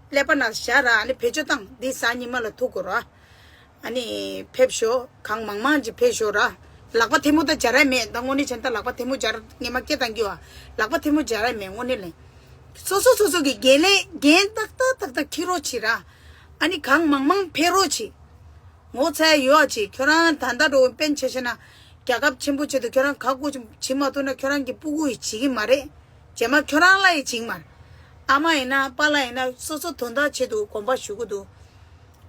ཀླད་པ་ན་བཞག་ར་ཨ་ནི་བེད་སྤྱོད་བཏང་འདི་གཟའ་ཉི་མ་ལ་ཐུག་དགོས་ར། ཨ་ནི་ཕེབས་ཤོག་གང་མང་མང་ཅིག་ཕེབས་ཤོག་ར། ལག་པ་ཐལ་མོ་ད་སྦྱར་ཡ་མེད་ད་དངོས་གནས་བྱས་ན་ད་ལག་པ་ཐལ་མོ་སྦྱར་ངས་མ་སྐད་བཏང་གི་བ། ལག་པ་ཐལ་མོ་སྦྱར་ཡ་མེད་དངོས་གནས་ལན། སོ་སོ་སོ་སོ་གི་འགན་ལས་འགན་ཏག་ཏག་ཏག་ཏག་འཁྱེར་རོགས་བྱེད་ར། ཨ་ནི་གང་མང་མང་ཕེབས་རོགས་བྱེད། ངོ་ཚ་ཡོད་ཅིག་ཁྱོད་རང་ད་ལྟ་འགྲོ་དཔེ་ཆ་བཤད་ན། རྒྱལ་ཁབ་ཆེན་པོ་ཆེད་དུ་ཁྱོད་རང་ཁག་པོ་བྱེད་མ་ཐུབ་ན་ཁྱོད་རང་གི་སྤུ་གུ་ཡིས་བྱེད་ཀྱི་མ་རེད། རྗེས་མ་ཁྱོད་རང་ལ་ཡིས་བྱེད་ཀྱི་མ་རེད། ཨ་མ་ཡིན་ན་པཱ་ལགས་ཡིན་ན་སོ་སོ་དོན་དག་ཆེད་དུ་གོམ་པ་ཞུ་གི་འདུག་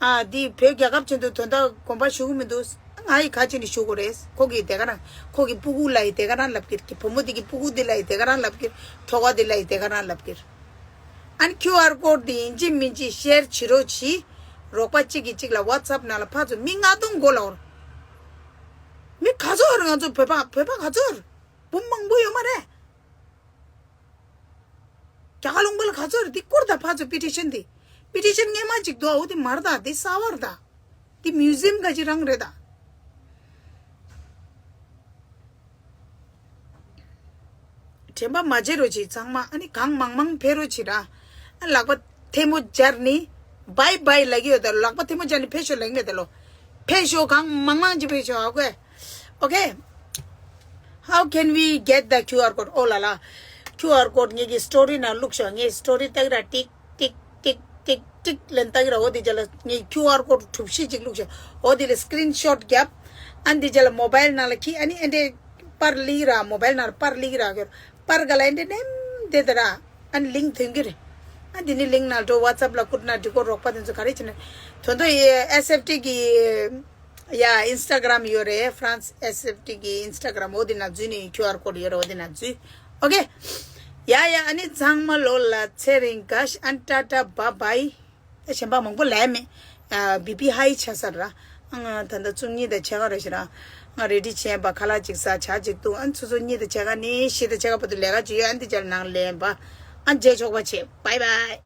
ཨ་འདི་བོད་རྒྱལ་ཁབ་ཆེད་དུ་དོན་དག་གོམ་པ་ཞུ་གི་མི་འདུག་ང་ཡིས་ག་བྱས་ནས་ཞུ་དགོས་རེད། ཁོ་གིས་དེ་ག་རང་ཁོ་གི་སྤུ་གུ་ལ་ཡིས་དེ་ག་རང་ལབ་ཀྱི་རེད། བུ་མོ་དེ་གི་སྤུ་གུ་དེ་ལ་ཡིས་དེ་ག་རང་ལབ་ཀྱི་རེད། གྲོགས་པོ་དེ་ལ་ཡིས་དེ་ག་རང་ལབ་ཀྱི་རེད། ཨ་ནི་ཁྱུ་ཨར་ཀོཌ་དེ་ཡིན་གཅིག་མིན་གཅིག་ཤེར་བྱེད་རོགས་གྱིས། རོགས་པ་གཅིག་གིས་གཅིག་ལ་ཝ་ཊི་སབ་ནང་ལ་ཕར་ཚུར་མི་ལྔ་སྟོང་མགོ་ལ་འོར། མི་ག་ཚོད་ཡོད་རེད་ང་ཚོ་བོད་པ་བོད་པ་ག་ཚོད་ཡོད་རེད། འབུམ་མང་པོ་ཡོད་མ་རེད། རྒྱ་གར་ལུང་པ་ལ་ག་ཚོད་ཡོད་རེད། འདི་བསྐུར་དང་ཕར་ཚུར་པི་ཊི་ཤན་འདི། པི་ཊི་ཤན་སྔོན་མ་གཅིག་འདུག་འོ་དེ་མ་རེད་ད་དེ་གསར་པ་རེད་ད། དེ་མིའུ་ཛི་ཡམ་ག་ཅིག་རང་རེད་ད། དྲན་པ་མ་བརྗེད་རོགས་བྱེད་ཚང་མ། ཨ་ནི་གང་མང་མང་ཕེབས་རོགས་བྱེད་ར། ཨ་ལག་པ་ཐལ་མོ་སྦྱར་ནི། བའི་བའི་ལབ་ཀྱི་ཡོད་ད། ལག་པ་ཐལ་མོ་སྦྱར་ནི་ཕེབས་ཤོག་ལབ་མེད་ད་ལོ། ཕེབས་ཤོག་གང་མང་མང་ཅིག་ཕེབས་ཤོག་ཨ་ཁོས། Okay, how can we get the QR code? ཨོ་ལ་ལ། ཁྱུ་ཨར་ཀོཌ་ངེད་ཀྱི་སི་ཊོ་རི་ནང་བླུགས་ཤོག་ངའི་སི་ཊོ་རི་ལྟ་གི་ར་ཏིག་ཏིག་ཏིག་ཏིག་ཏིག་ལན་ལྟ་གི་ར། འོ་དེ་རྗེས་ལ་ངའི་ཁྱུ་ཨར་ཀོཌ་གྲུ་བཞི་ཅིག་བླུགས་ཤོག་འོ་དེ་ལ་སི་ཀི་རིན་ཤོཊ་རྒྱབ། ཨ་ནི་དེ་རྗེས་ལ་མོ་བྷའིལ་ནང་ལ་ཁྱེར། ཨ་ནི་ཨེ་འདྲས་པར་ལི་ར། མོ་བྷའིལ་ནང་ལ་པར་ལི་ར་གི་པར་ག་ལ་ཨེ་འདྲས་ནེམ་དེ་དེ་ར། ཨ་ནི་ལིང་ཐོན་གི་རེད། ཨ་དེ་ནི་ལིང་ནང་འགྲོ་ཝ་ཊི་སབ་ལ་བསྐུར་ན་འགྲིག་གོ་རོགས་པ་དེ་ཚོ་ག་རེ་བྱེད་ན། དོན་དུ་ཨེ་སི་ཨེཕ་ཊི་གི་ཡ་ཨིན་སི་ཊ་གྷ་རམ་ཡོད་རེད། ཧྥ་རན་སི་ཨེ་སི་ཨེཕ་ཊི་གི་ཨིན་སི་ཊ་གྷ་རམ་འོ་དེ་ན་འཛུལ་ནས་ཁྱུ་ཨར་ཀོཌ་ཡོད་རེད། འོ་དེ་ན་འཛུལ། ཨོ་ཀེ། ཡ་ཡ་ཨ་ནི་ཚང་མ་ལོ་ལ་ཚེ་རིང་དགའ་ཤ། ཨ་ནི་ཊ་ཊ་བྷའི་བྷའི། ད་གཞན་པ་མང་པོ་ལས་མེད། ཨ་བི་པི་ཧའི་ཆགས་ས་ར། ཨ་ང་ད་ལྟ་བཅུ་གཉིས་དང་ཕྱེད་ཀ་རེད་ཤག་ར། ང་རེ་ཌི་བྱས་པ་ཁ་ལག་ཅིག་ཟ་ཇ་ཅིག་འཐུང་། ཨ་ཆུ་ཚོད་གཉིས་དང་ཕྱེད་ཀ་ནས་བཞི་དང་ཕྱེད་ཀ་བར་དུ་ལས་ཀ་ཅིག་ཡོད། ཨ་འདི་ཅར་ནང་ལེན་པ། ཨ་མཇལ་ཆོག་པ་བྱེད། བྷའི་བྷའི།